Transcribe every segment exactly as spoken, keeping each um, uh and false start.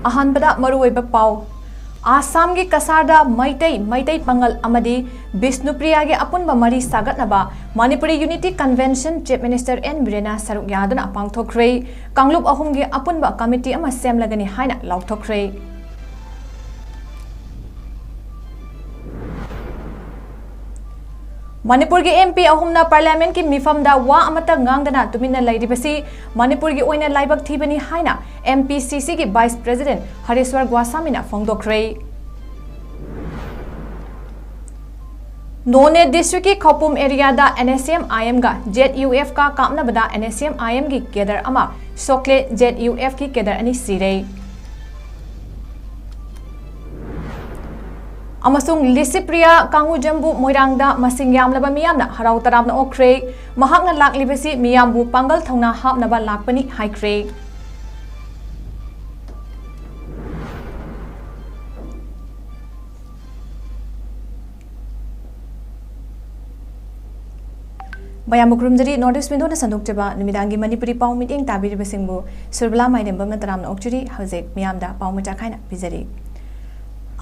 ꯑꯍꯥꯟꯕꯗ ꯃꯔꯨꯑꯣꯏꯕ ꯄꯥꯎ꯫ ꯑꯁꯥꯝꯒꯤ ꯀꯁꯥꯔꯗ ꯃꯩꯇꯩ, ꯃꯩꯇꯩ ꯄꯥꯉꯜ ꯑꯃꯗꯤ ꯕꯤꯁꯅꯨꯄ꯭ꯔꯤꯌꯥꯒꯤ ꯑꯄꯨꯟꯕ ꯃꯔꯤ ꯁꯥꯒꯠꯅꯕ Manipuri unity convention chief minister N ꯕꯤꯔꯦꯟꯅ ꯁꯔꯨꯛ ꯌꯥꯗꯨꯅ ꯄꯥꯡꯊꯣꯛꯈ꯭ꯔꯦ꯫ ꯀꯥꯡꯂꯨꯞ ꯑꯍꯨꯝꯒꯤ ꯑꯄꯨꯟꯕ ꯀꯃꯤꯇꯤ ꯑꯃ ꯁꯦꯝꯂꯒꯅꯤ ꯍꯥꯏꯅ ꯂꯥꯎꯊꯣꯛꯈ꯭ꯔꯦ꯫ ꯃꯅꯤꯄꯨꯔꯒꯤ ꯑꯦꯝ ꯄꯤ ꯑꯍꯨꯝꯅ ꯄꯥꯔꯂꯤꯌꯥꯃꯦꯟꯠꯀꯤ ꯃꯤꯐꯝꯗ ꯋꯥ ꯑꯃꯠꯇ ꯉꯥꯡꯗꯅ ꯇꯨꯃꯤꯟꯅ ꯂꯩꯔꯤꯕꯁꯤ ꯃꯅꯤꯄꯨꯔꯒꯤ ꯑꯣꯏꯅ ꯂꯥꯏꯕꯛ ꯊꯤꯕꯅꯤ ꯍꯥꯏꯅ ꯑꯦꯝ ꯄꯤ ꯁꯤ ꯁꯤꯒꯤ ꯚꯥꯏꯁ ꯄ꯭ꯔꯦꯁꯤꯗꯦꯟꯠ ꯍꯔꯦꯁ꯭ꯋꯔ ꯒꯣꯁ꯭ꯋꯥꯃꯤꯅ ꯐꯣꯡꯗꯣꯛꯈ꯭ꯔꯦ꯫ ꯅꯣꯅꯦ ꯗꯤꯁꯇ꯭ꯔꯤꯛꯀꯤ ꯈꯧꯄꯨꯝ ꯑꯦꯔꯤꯌꯥꯗ N S C M I ꯑꯦꯝꯒ ꯖꯦꯠ ꯌꯨ ꯑꯦꯐ ꯀ ꯀꯥꯞꯅꯕꯗ ꯑꯦꯟ ꯑꯦꯁ ꯁꯤ ꯑꯦꯝ ꯑꯥꯏ ꯑꯦꯝꯒꯤ ꯀꯦꯗꯔ ꯑꯃ ꯁꯣꯛꯂꯦ, ꯖꯦꯠ ꯌꯨ ꯑꯦꯐ ꯀꯤ ꯀꯦꯗꯔ ꯑꯅꯤ ꯁꯤꯔꯦ꯫ ꯑꯃꯁꯨꯡ ꯂꯤꯁꯤꯄ꯭ꯔꯤꯌꯥ ꯀꯥꯡꯉꯨꯖꯝꯕꯨ ꯃꯣꯏꯔꯥꯡꯗ ꯃꯁꯤꯡ ꯌꯥꯝꯂꯕ ꯃꯤꯌꯥꯝꯅ ꯍꯔꯥꯎ ꯇꯔꯥꯝꯅ ꯑꯣꯛꯈ꯭ꯔꯦ꯫ ꯃꯍꯥꯛꯅ ꯂꯥꯛꯂꯤꯕꯁꯤ ꯃꯤꯌꯥꯝꯕꯨ ꯄꯥꯡꯒꯜ ꯊꯧꯅꯥ ꯍꯥꯞꯅꯕ ꯂꯥꯛꯄꯅꯤ ꯍꯥꯏꯈ꯭ꯔꯦ꯫ ꯃꯌꯥꯝꯕꯨ ꯈꯨꯔꯨꯝꯖꯔꯤ, North East Window ꯅ ꯁꯟꯗꯣꯛꯆꯕ ꯅꯨꯃꯤꯗꯥꯡꯒꯤ ꯃꯅꯤꯄꯨꯔꯤ ꯄꯥꯎ ꯃꯤꯠꯌꯦꯡ ꯇꯥꯕꯤꯔꯤꯕꯁꯤꯡꯕꯨ ꯁꯨꯔꯕꯂꯥ ꯃꯥꯏꯔꯦꯝꯕꯝꯅ ꯇꯔꯥꯝꯅ ꯑꯣꯛꯆꯔꯤ꯫ ꯍꯧꯖꯤꯛ ꯃꯤꯌꯥꯝꯗ ꯄꯥꯎ ꯃꯆꯥ ꯈꯥꯏꯅ ꯄꯤꯖꯔꯤ꯫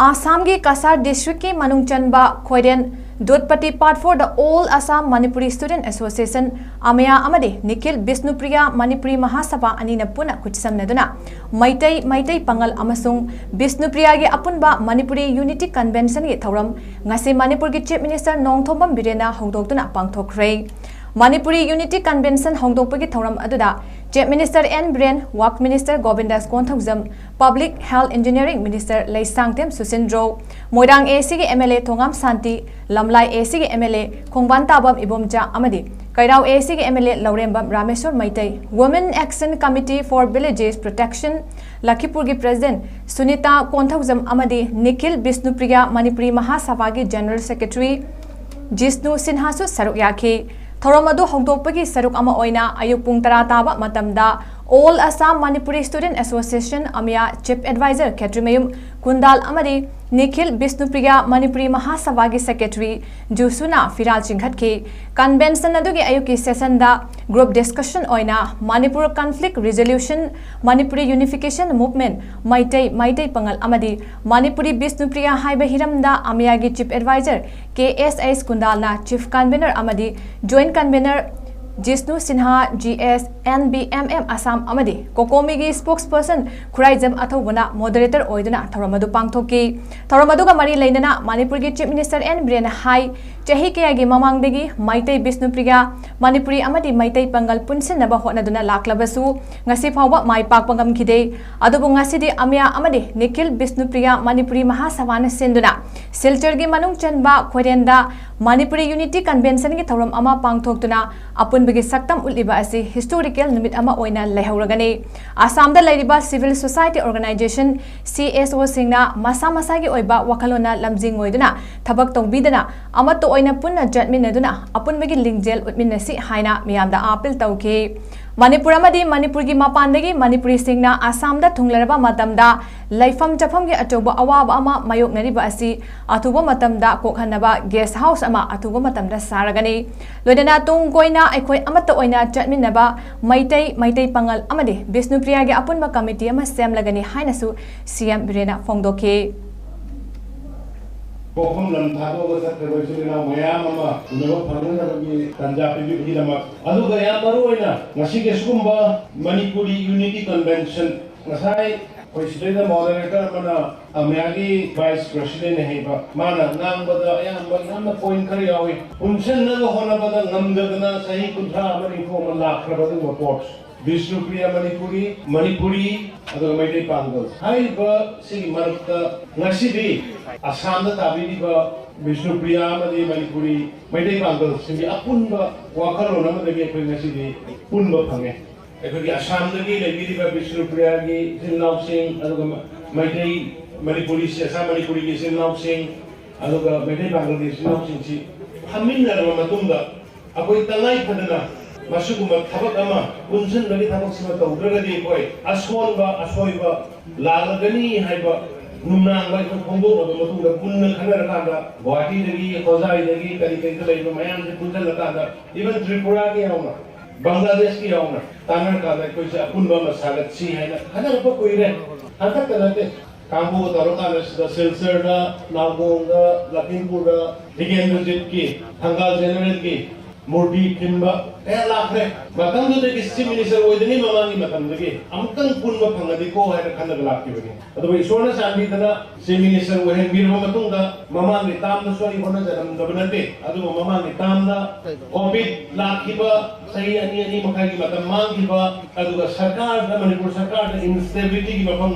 ꯑꯁꯥꯝꯒꯤ ꯀꯁꯥꯔ ꯗꯤꯁꯇ꯭ꯔꯤꯛꯀꯤ ꯃꯅꯨꯡ ꯆꯟꯕ ꯈꯣꯏꯔꯦꯟ ꯗꯨꯠꯄꯇꯤ Part four ꯗ All Assam Manipuri Student Association, ꯑꯃꯌꯥ, ꯑꯃꯗꯤ ꯅꯤꯈꯤꯜ ꯕꯤꯁꯅꯨꯄ꯭ꯔꯤꯌꯥ ꯃꯅꯤꯄꯨꯔꯤ ꯃꯍꯥꯁꯚꯥ ꯑꯅꯤꯅ ꯄꯨꯟꯅ ꯈꯨꯠꯁꯝꯅꯗꯨꯅ ꯃꯩꯇꯩ, ꯃꯩꯇꯩ ꯄꯥꯉꯜ ꯑꯃꯁꯨꯡ ꯕꯤꯁꯅꯨꯄ꯭ꯔꯤꯌꯥꯒꯤ ꯑꯄꯨꯟꯕ ꯃꯅꯤꯄꯨꯔꯤ ꯌꯨꯅꯤꯇꯤ ꯀꯟꯚꯦꯟꯁꯟꯒꯤ ꯊꯧꯔꯝ ꯉꯁꯤ ꯃꯅꯤꯄꯨꯔꯒꯤ ꯆꯤꯐ ꯃꯤꯅꯤꯁꯇꯔ ꯅꯣꯡꯊꯣꯝꯕꯝ ꯕꯤꯔꯦꯟꯅ ꯍꯧꯗꯣꯛꯇꯨꯅ ꯄꯥꯡꯊꯣꯛꯈ꯭ꯔꯦ꯫ ꯃꯅꯤꯄꯨꯔꯤ ꯌꯨꯅꯤꯇꯤ ꯀꯟꯚꯦꯟꯁꯟ ꯍꯧꯗꯣꯛꯄꯒꯤ ꯊꯧꯔꯝ ꯑꯗꯨꯗ chief minister N Biren, works minister Govindas Konthoujam, public health engineering minister Leishangthem Susindro, Moirang A ꯁꯤꯒꯤ ꯑꯦꯝ ꯑꯦꯜ ꯑꯦ ꯊꯣꯉꯥꯝ ꯁꯥꯟꯇꯤ, ꯂꯝꯂꯥꯏ ꯑꯦ ꯁꯤꯒꯤ ꯑꯦꯝ ꯑꯦꯜ ꯑꯦ ꯈꯣꯡꯕꯥꯟ ꯇꯥꯕꯝ ꯏꯕꯣꯝꯆꯥ ꯑꯃꯗꯤ ꯀꯩꯔꯥꯎ ꯑꯦ ꯁꯤꯒꯤ M L A Laurembam Rameshwor Meitei, Women Action Committee for Villages Protection ꯂꯈꯤꯄꯨꯔꯒꯤ ꯄ꯭ꯔꯦꯁꯤꯗꯦꯟꯠ ꯁꯨꯅꯤꯇꯥ ꯀꯣꯟꯊꯧꯖꯝ ꯑꯃꯗꯤ ꯅꯤꯈꯤꯜ ꯕꯤꯁꯅꯨꯄ꯭ꯔꯤꯌꯥ ꯃꯅꯤꯄꯨꯔꯤ ꯃꯍꯥꯁꯚꯥꯒꯤ ꯖꯦꯅꯔꯦꯜ ꯁꯦꯀ꯭ꯔꯦꯇꯔꯤ ꯖꯤꯁꯅꯨ ꯁꯤꯟꯍꯥꯁꯨ ꯁꯔꯨꯛ ꯌꯥꯈꯤ꯫ ꯊꯧꯔꯝ ꯑꯗꯨ ꯍꯧꯗꯣꯛꯄꯒꯤ ꯁꯔꯨꯛ ꯑꯃ ꯑꯣꯏꯅ ꯑꯌꯨꯛ ꯄꯨꯡ ꯇꯔꯥ ꯇꯥꯕ ꯃꯇꯝꯗ All Assam Manipuri Student Association, ꯑꯃꯤꯌꯥ, Chief Advisor ꯈꯦꯇ꯭ꯔꯤꯃꯌꯨꯝ ꯀꯨꯟꯗꯥꯜ ꯑꯃꯗꯤ ꯅꯤꯈꯤꯜ ꯕꯤꯁꯅꯨꯄ꯭ꯔꯤꯌꯥ ꯃꯅꯤꯄꯨꯔꯤ ꯃꯍꯥꯁꯚꯥꯒꯤ Secretary ꯖꯨꯁꯨꯅ ꯐꯤꯔꯥꯜ ꯆꯤꯡꯈꯠꯈꯤ꯫ Convention ꯑꯗꯨꯒꯤ ꯑꯌꯨꯛꯀꯤ sessionꯗ group discussion ꯑꯣꯏꯅ Manipur Conflict Resolution, Manipuri Unification Movement, Meitei, Meitei ꯄꯥꯉꯜ ꯑꯃꯗꯤ ꯃꯅꯤꯄꯨꯔꯤ ꯕꯤꯁꯅꯨꯄ꯭ꯔꯤꯌꯥ ꯍꯥꯏꯕ ꯍꯤꯔꯝꯗ ꯑꯃꯤꯌꯥꯒꯤ Chief Advisor K S H ꯀꯨꯟꯗꯥꯜꯅ Chief Convener ꯑꯃꯗꯤ Joint Convener Jishnu Sinha, G S, N B M M Assam ꯑꯃꯗꯤ ꯀꯣꯀꯣꯃꯤꯒꯤ spokesperson ꯈꯨꯔꯥꯏꯖꯝ ꯑꯊꯧꯕꯅ moderator ꯑꯣꯏꯗꯨꯅ ꯊꯧꯔꯝ ꯑꯗꯨ ꯄꯥꯡꯊꯣꯛꯈꯤ꯫ ꯊꯧꯔꯝ ꯑꯗꯨꯒ ꯃꯔꯤ ꯂꯩꯅꯅ ꯃꯅꯤꯄꯨꯔꯒꯤ Chief Minister ꯑꯦꯟ ꯕꯤꯔꯦꯟꯅ ꯍꯥꯏ, ꯆꯍꯤ ꯀꯌꯥꯒꯤ ꯃꯃꯥꯡꯗꯒꯤ ꯃꯩꯇꯩ ꯕꯤꯁꯅꯨꯄ꯭ꯔꯤꯌꯥ ꯃꯅꯤꯄꯨꯔꯤ ꯑꯃꯗꯤ ꯃꯩꯇꯩ ꯄꯥꯉꯜ ꯄꯨꯟꯁꯤꯟꯅꯕ ꯍꯣꯠꯅꯗꯨꯅ ꯂꯥꯛꯂꯕꯁꯨ ꯉꯁꯤ ꯐꯥꯎꯕ ꯃꯥꯏ ꯄꯥꯛꯄ ꯉꯝꯈꯤꯗꯦ꯫ ꯑꯗꯨꯕꯨ ꯉꯁꯤꯗꯤ ꯑꯃꯤꯌꯥ ꯑꯃꯗꯤ ꯅꯤꯈꯤꯜ ꯕꯤꯁꯅꯨꯄ꯭ꯔꯤꯌꯥ ꯃꯅꯤꯄꯨꯔꯤ ꯃꯍꯥꯁꯚꯥꯅ ꯁꯤꯟꯗꯨꯅ ꯁꯤꯜꯆꯔꯒꯤ ꯃꯅꯨꯡ ꯆꯟꯕ ꯈꯣꯏꯔꯦꯟꯗ Manipuri Unity Conventionꯒꯤ ꯊꯧꯔꯝ ꯑꯃ ꯄꯥꯡꯊꯣꯛꯇꯨꯅ ꯑꯄꯨꯟꯕꯒꯤ ꯁꯛꯇꯝ ꯎꯠꯂꯤꯕ ꯑꯁꯤ historical ꯅꯨꯃꯤꯠ ꯑꯃ ꯑꯣꯏꯅ ꯂꯩꯍꯧꯔꯒꯅꯤ꯫ ꯑꯁꯥꯝꯗ ꯂꯩꯔꯤꯕ civil society organization, C S ꯑꯣꯁꯤꯡꯅ ꯃꯁꯥ ꯃꯁꯥꯒꯤ ꯑꯣꯏꯕ ꯋꯥꯈꯜꯂꯣꯟꯅ ꯂꯝꯖꯤꯡ ꯑꯣꯏꯗꯨꯅ ꯊꯕꯛ ꯇꯧꯕꯤꯗꯅ ꯑꯃꯠꯇ ꯑꯣꯏꯅ ꯄꯨꯟꯅ ꯆꯠꯃꯤꯟꯅꯗꯨꯅ ꯑꯄꯨꯟꯕꯒꯤ ꯂꯤꯡꯖꯦꯜ ꯎꯠꯃꯤꯟꯅꯁꯤ ꯍꯥꯏꯅ ꯃꯤꯌꯥꯝꯗ appeal ꯇꯧꯈꯤ꯫ ꯃꯅꯤꯄꯨꯔ ꯑꯃꯗꯤ ꯃꯅꯤꯄꯨꯔꯒꯤ ꯃꯄꯥꯟꯗꯒꯤ ꯃꯅꯤꯄꯨꯔꯤꯁꯤꯡꯅ ꯑꯁꯥꯝꯗ ꯊꯨꯡꯂꯔꯕ ꯃꯇꯝꯗ ꯂꯩꯐꯝ ꯆꯥꯐꯝꯒꯤ ꯑꯆꯧꯕ ꯑꯋꯥꯕ ꯑꯃ ꯃꯥꯌꯣꯛꯅꯔꯤꯕ ꯑꯁꯤ ꯑꯊꯨꯕ ꯃꯇꯝꯗ ꯀꯣꯛꯍꯟꯅꯕ guest house ꯑꯃ ꯑꯊꯨꯕ ꯃꯇꯝꯗ ꯁꯥꯔꯒꯅꯤ꯫ ꯂꯣꯏꯅꯅ ꯇꯨꯡ ꯀꯣꯏꯅ ꯑꯩꯈꯣꯏ ꯑꯃꯠꯇ ꯑꯣꯏꯅ ꯆꯠꯃꯤꯟꯅꯕ ꯃꯩꯇꯩ, ꯃꯩꯇꯩ ꯄꯥꯉꯜ ꯑꯃꯗꯤ ꯕꯤꯁꯅꯨꯄ꯭ꯔꯤꯌꯥꯒꯤ ꯑꯄꯨꯟꯕ committee ꯑꯃ ꯁꯦꯝꯂꯒꯅꯤ ꯍꯥꯏꯅꯁꯨ ꯁꯤ ꯑꯦꯝ ꯕꯤꯔꯦꯟꯅ ꯐꯣꯡꯗꯣꯛꯈꯤ꯫ ꯄꯣꯛꯐꯝ ꯂꯝ ꯊꯥꯗꯣꯛꯑꯒ ꯆꯠꯈ꯭ꯔꯕ ꯏꯆꯤꯜ ꯏꯅꯥꯎ ꯃꯌꯥꯝ ꯑꯃ ꯎꯅꯕ ꯐꯪꯅꯅꯕꯒꯤ ꯇꯥꯟꯖꯥ ꯄꯤꯕꯤꯕꯒꯤꯗꯃꯛ, ꯑꯗꯨꯒ ꯌꯥꯝ ꯃꯔꯨ ꯑꯣꯏꯅ ꯉꯁꯤꯒꯤ ꯑꯁꯤꯒꯨꯝꯕ ꯃꯅꯤꯄꯨꯔꯤ Unity Convention, ꯉꯁꯥꯏ ꯑꯩꯈꯣꯏ ꯁꯤꯗꯩꯗ moderator ꯑꯃꯅ ꯑꯃꯤꯌꯥꯒꯤ vice president ꯍꯩꯕ, ꯃꯥꯅ ꯉꯥꯡꯕꯗ ꯑꯌꯥꯝꯕ ꯌꯥꯝꯅ point ꯈꯔ ꯌꯥꯎꯏ꯫ ꯄꯨꯟꯁꯤꯟꯅꯕ ꯍꯣꯠꯅꯕꯗ ꯉꯝꯗꯗꯅ ꯆꯍꯤ ꯀꯨꯟꯊ꯭ꯔꯥ ꯑꯃ ꯅꯤꯐꯨ ꯑꯃ ꯂꯥꯛꯈ꯭ꯔꯕ ꯑꯗꯨꯒꯨꯝꯕ ꯄꯣꯠ꯫ ꯕꯤꯁꯅꯨꯄ꯭ꯔꯤꯌꯥ ꯃꯅꯤꯄꯨꯔꯤ, ꯃꯅꯤꯄꯨꯔꯤ, ꯑꯗꯨꯒ ꯃꯩꯇꯩ ꯄꯥꯡꯒꯜ ꯍꯥꯏꯔꯤꯕ ꯁꯤꯒꯤ ꯃꯔꯛꯇ ꯉꯁꯤꯗꯤ ꯑꯁꯥꯝꯗ ꯇꯥꯕꯤꯔꯤꯕ ꯕꯤꯁꯅꯨꯄ꯭ꯔꯤꯌꯥ ꯑꯃꯗꯤ ꯃꯅꯤꯄꯨꯔꯤ ꯃꯩꯇꯩ ꯄꯥꯡꯒꯜꯁꯤꯡꯒꯤ ꯑꯄꯨꯟꯕ ꯋꯥꯈꯜꯂꯣꯟ ꯑꯃꯗꯒꯤ ꯑꯩꯈꯣꯏ ꯉꯁꯤꯗꯤ ꯄꯨꯟꯕ ꯐꯪꯉꯦ꯫ ꯑꯩꯈꯣꯏꯒꯤ ꯑꯁꯥꯝꯗꯒꯤ ꯂꯩꯕꯤꯔꯤꯕ ꯕꯤꯁꯅꯨꯄ꯭ꯔꯤꯌꯥꯒꯤ ꯏꯆꯤꯜ ꯏꯅꯥꯎꯁꯤꯡ, ꯑꯗꯨꯒ ꯃ-, ꯃꯩꯇꯩ, ꯃꯅꯤꯄꯨꯔꯤ, ꯑꯁꯥꯝ ꯃꯅꯤꯄꯨꯔꯤꯒꯤ ꯏꯆꯤꯜ ꯏꯅꯥꯎꯁꯤꯡ, ꯑꯗꯨꯒ ꯃꯩꯇꯩ ꯄꯥꯡꯒꯜꯒꯤ ꯏꯆꯤꯜ ꯏꯅꯥꯎꯁꯤꯡꯁꯤ ꯐꯝꯃꯤꯟꯅꯔꯕ ꯃꯇꯨꯡꯗ, ꯑꯩꯈꯣꯏ ꯇꯉꯥꯏ ꯐꯗꯅ ꯃꯁꯤꯒꯨꯝꯕ ꯊꯕꯛ ꯑꯃ ꯄꯨꯟꯁꯤꯟꯕꯒꯤ ꯊꯕꯛꯁꯤꯃ ꯇꯧꯗ꯭ꯔꯒꯗꯤ ꯑꯩꯈꯣꯏ ꯑꯁꯣꯟꯕ ꯑꯁꯣꯏꯕ ꯂꯥꯛꯂꯒꯅꯤ ꯍꯥꯏꯕ ꯅꯨꯡꯅꯥꯡꯕ ꯑꯩꯈꯣꯏ ꯐꯣꯡꯗꯣꯛꯂꯕ ꯃꯇꯨꯡꯗ ꯄꯨꯟꯅ ꯈꯟꯅꯔꯀꯥꯟꯗ ꯒꯨꯋꯥꯍꯥꯇꯤꯗꯒꯤ ꯍꯣꯖꯥꯏꯗꯒꯤ ꯀꯔꯤ ꯀꯔꯤꯗ ꯂꯩꯕ ꯃꯌꯥꯝꯁꯦ ꯄꯨꯟꯁꯤꯜꯂꯀꯥꯟꯗ even ꯇ꯭ꯔꯤꯄꯨꯔꯥꯒꯤ ꯌꯥꯎꯅ ꯕꯪꯒ꯭ꯂꯥꯗꯦꯁꯀꯤ ꯌꯥꯎꯅ ꯇꯥꯟꯅꯔꯀꯥꯟꯗ ꯑꯩꯈꯣꯏꯁꯦ ꯑꯄꯨꯟꯕ ꯑꯃ ꯁꯥꯒꯠꯁꯤ ꯍꯥꯏꯅ ꯈꯟꯅꯔꯛꯄ ꯀꯨꯏꯔꯦ꯫ ꯍꯟꯗꯛꯇ ꯅꯠꯇꯦ, ꯀꯥꯡꯕꯨꯒ ꯇꯧꯔꯀꯥꯟꯗ ꯁꯤꯗ ꯁꯤꯜꯆꯔꯗ, ꯅꯥꯎꯒꯣꯡꯗ, ꯂꯈꯤꯝꯄꯨꯔꯗ, ꯕꯤꯀꯦꯟꯗ꯭ꯔꯖꯤꯠꯀꯤ, ꯊꯪꯒꯥꯜ ꯖꯦꯅꯔꯦꯜꯒꯤ ꯃꯨꯔꯇꯤ ꯈꯤꯟꯕ ꯀꯌꯥ ꯂꯥꯛꯈ꯭ꯔꯦ꯫ ꯃꯇꯝꯗꯨꯗꯒꯤ ꯆꯤꯐ ꯃꯤꯅꯤꯁꯇꯔ ꯑꯣꯏꯗ꯭ꯔꯤꯉꯩ ꯃꯃꯥꯡꯒꯤ ꯃꯇꯝꯗꯒꯤ ꯑꯃꯨꯛꯇꯪ ꯄꯨꯟꯕ ꯐꯪꯉꯗꯤꯀꯣ ꯍꯥꯏꯅ ꯈꯜꯂꯒ ꯂꯥꯛꯈꯤꯕꯅꯤ꯫ ꯑꯗꯨꯕꯨ ꯏꯁꯣꯔꯅ ꯆꯥꯟꯕꯤꯗꯅ ꯆꯤꯐ ꯃꯤꯅꯤꯁꯇꯔ ꯑꯣꯏꯍꯟꯕꯤꯔꯕ ꯃꯇꯨꯡꯗ ꯃꯃꯥꯡꯒꯤ ꯇꯥꯝꯗꯁꯨ ꯑꯩ ꯍꯣꯠꯅꯖꯔꯝꯗꯕ ꯅꯠꯇꯦ꯫ ꯑꯗꯨꯕꯨ ꯃꯃꯥꯡꯒꯤ ꯇꯥꯝꯗ ꯀꯣꯚꯤꯗ ꯂꯥꯛꯈꯤꯕ ꯆꯍꯤ ꯑꯅꯤ, ꯑꯅꯤ ꯃꯈꯥꯏꯒꯤ ꯃꯇꯝ ꯃꯥꯡꯈꯤꯕ, ꯑꯗꯨꯒ ꯁꯔꯀꯥꯔꯗ, ꯃꯅꯤꯄꯨꯔ ꯁꯔꯀꯥꯔꯗ ꯏꯟꯁꯇꯦꯕꯤꯂꯤꯇꯤꯒꯤ ꯃꯐꯝ,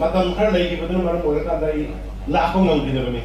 ꯃꯇꯝ ꯈꯔ ꯂꯩꯈꯤꯕꯗꯨꯅ ꯃꯔꯝ ꯑꯣꯏꯔꯀꯥꯟꯗ ꯑꯩ ꯂꯥꯛꯄ ꯉꯝꯈꯤꯗꯕꯅꯤ꯫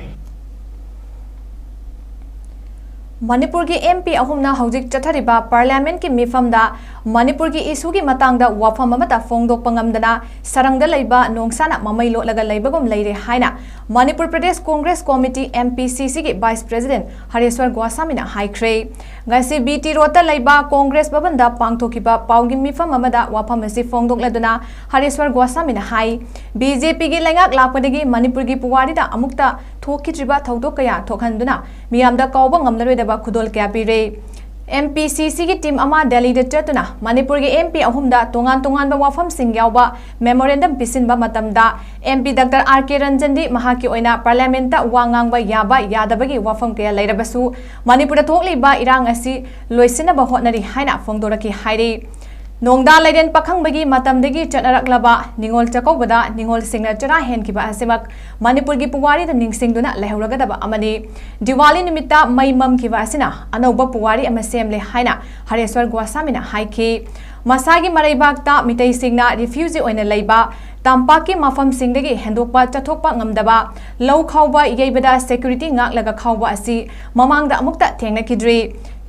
ꯃꯅꯤꯄꯨꯔꯒꯤ ꯑꯦꯝ ꯄꯤ ꯑꯍꯨꯝꯅ ꯍꯧꯖꯤꯛ ꯆꯠꯊꯔꯤꯕ ꯄꯥꯔꯂꯤꯌꯥꯃꯦꯟꯠꯀꯤ ꯃꯤꯐꯝꯗ ꯃꯅꯤꯄꯨꯔꯒꯤ ꯏꯁꯨꯒꯤ ꯃꯇꯥꯡꯗ ꯋꯥꯐꯝ ꯑꯃꯠꯇ ꯐꯣꯡꯗꯣꯛꯄ ꯉꯝꯗꯅ ꯁꯔꯪꯗ ꯂꯩꯕ ꯅꯣꯡꯁꯥꯅ ꯃꯃꯩ ꯂꯣꯠꯂꯒ ꯂꯩꯕꯒꯨꯝ ꯂꯩꯔꯦ ꯍꯥꯏꯅ Manipur Pradesh Congress committee, M P ꯁꯤ ꯁꯤꯒꯤ ꯚꯥꯏꯁ ꯄ꯭ꯔꯦꯁꯤꯗꯦꯟꯠ ꯍꯔꯦꯁ꯭ꯋꯔ ꯒꯣꯁꯥꯃꯤꯅ ꯍꯥꯏꯈ꯭ꯔꯦ꯫ ꯉꯁꯤ ꯕꯤ ꯇꯤ ꯔꯣꯗꯇ ꯂꯩꯕ ꯀꯣꯡꯒ꯭ꯔꯦꯁ ꯚꯕꯟꯗ ꯄꯥꯡꯊꯣꯛꯈꯤꯕ ꯄꯥꯎꯒꯤ ꯃꯤꯐꯝ ꯑꯃꯗ ꯋꯥꯐꯝ ꯑꯁꯤ ꯐꯣꯡꯗꯣꯛꯂꯗꯨꯅ ꯍꯔꯦꯁ꯭ꯋꯔ ꯒꯣꯁꯥꯃꯤꯅ ꯍꯥꯏ, ꯕꯤ ꯖꯦ ꯄꯤꯒꯤ ꯂꯩꯉꯥꯛ ꯂꯥꯛꯄꯗꯒꯤ ꯃꯅꯤꯄꯨꯔꯒꯤ ꯄꯨꯋꯥꯔꯤꯗ ꯑꯃꯨꯛꯇ ꯊꯣꯛꯈꯤꯗ꯭ꯔꯤꯕ ꯊꯧꯗꯣꯛ ꯀꯌꯥ ꯊꯣꯛꯍꯟꯗꯨꯅ ꯃꯤꯌꯥꯝꯗ ꯀꯥꯎꯕ ꯉꯝꯂꯔꯣꯏꯗꯕ ꯈꯨꯗꯣꯜ ꯀꯌꯥ ꯄꯤꯔꯦ꯫ ꯑꯦꯝ ꯄꯤ ꯁꯤ ꯁꯤꯒꯤ ꯇꯤꯝ ꯑꯃ ꯗꯦꯜꯂꯤꯗ ꯆꯠꯇꯨꯅ ꯃꯅꯤꯄꯨꯔꯒꯤ ꯑꯦꯝ ꯄꯤ ꯑꯍꯨꯝꯗ ꯇꯣꯉꯥꯟ ꯇꯣꯉꯥꯟꯕ ꯋꯥꯐꯝꯁꯤꯡ ꯌꯥꯎꯕ ꯃꯦꯃꯣꯔꯦꯟꯗꯝ ꯄꯤꯁꯤꯟꯕ ꯃꯇꯝꯗ, ꯑꯦꯝ ꯄꯤ ꯗꯥꯛꯇꯔ ꯑꯥꯔ ꯀꯦ ꯔꯟꯖꯟꯗꯤ ꯃꯍꯥꯛꯀꯤ ꯑꯣꯏꯅ ꯄꯥꯔꯂꯤꯌꯥꯃꯦꯟꯠꯇ ꯋꯥ ꯉꯥꯡꯕ ꯌꯥꯕ ꯌꯥꯗꯕꯒꯤ ꯋꯥꯐꯝ ꯀꯌꯥ ꯂꯩꯔꯕꯁꯨ, ꯃꯅꯤꯄꯨꯔꯗ ꯊꯣꯛꯂꯤꯕ ꯏꯔꯥꯡ ꯑꯁꯤ ꯂꯣꯏꯁꯤꯟꯅꯕ ꯍꯣꯠꯅꯔꯤ ꯍꯥꯏꯅ ꯐꯣꯡꯗꯣꯔꯛꯈꯤ ꯍꯥꯏꯔꯤ꯫ ꯅꯣꯡꯗꯥ ꯂꯥꯏꯔꯦꯟ ꯄꯥꯈꯪꯕꯒꯤ ꯃꯇꯝꯗꯒꯤ ꯆꯠꯅꯔꯛꯂꯕ ꯅꯤꯉꯣꯜ ꯆꯥꯛꯀꯧꯕꯗ ꯅꯤꯉꯣꯜꯁꯤꯡꯅ ꯆꯔꯥ ꯍꯦꯟꯈꯤꯕ ꯑꯁꯤꯃꯛ ꯃꯅꯤꯄꯨꯔꯒꯤ ꯄꯨꯋꯥꯔꯤꯗ ꯅꯤꯡꯁꯤꯡꯗꯨꯅ ꯂꯩꯍꯧꯔꯒꯗꯕ ꯑꯃꯅꯤ꯫ ꯗꯤꯋꯥꯂꯤ ꯅꯨꯃꯤꯠꯇ ꯃꯩ ꯃꯝꯈꯤꯕ ꯑꯁꯤꯅ ꯑꯅꯧꯕ ꯄꯨꯋꯥꯔꯤ ꯑꯃ ꯁꯦꯝꯂꯦ ꯍꯥꯏꯅ ꯍꯔꯦꯁ꯭ꯋꯔ ꯒꯣꯁꯥꯃꯤꯅ ꯍꯥꯏꯈꯤ꯫ ꯃꯁꯥꯒꯤ ꯃꯔꯩꯕꯥꯛꯇ ꯃꯤꯇꯩꯁꯤꯡꯅ ꯔꯤꯐ꯭ꯌꯨꯖꯤ ꯑꯣꯏꯅ ꯂꯩꯕ ꯇꯝꯄꯥꯛꯀꯤ ꯃꯐꯝꯁꯤꯡꯗꯒꯤ ꯍꯦꯟꯗꯣꯛꯄ ꯆꯠꯊꯣꯛꯄ ꯉꯝꯗꯕ, ꯂꯧ ꯈꯥꯎꯕ ꯌꯩꯕꯗ ꯁꯦꯀ꯭ꯌꯨꯔꯤꯇꯤ ꯉꯥꯛꯂꯒ ꯈꯥꯎꯕ ꯑꯁꯤ ꯃꯃꯥꯡꯗ ꯑꯃꯨꯛꯇ ꯊꯦꯡꯅꯈꯤꯗ꯭ꯔꯤ꯫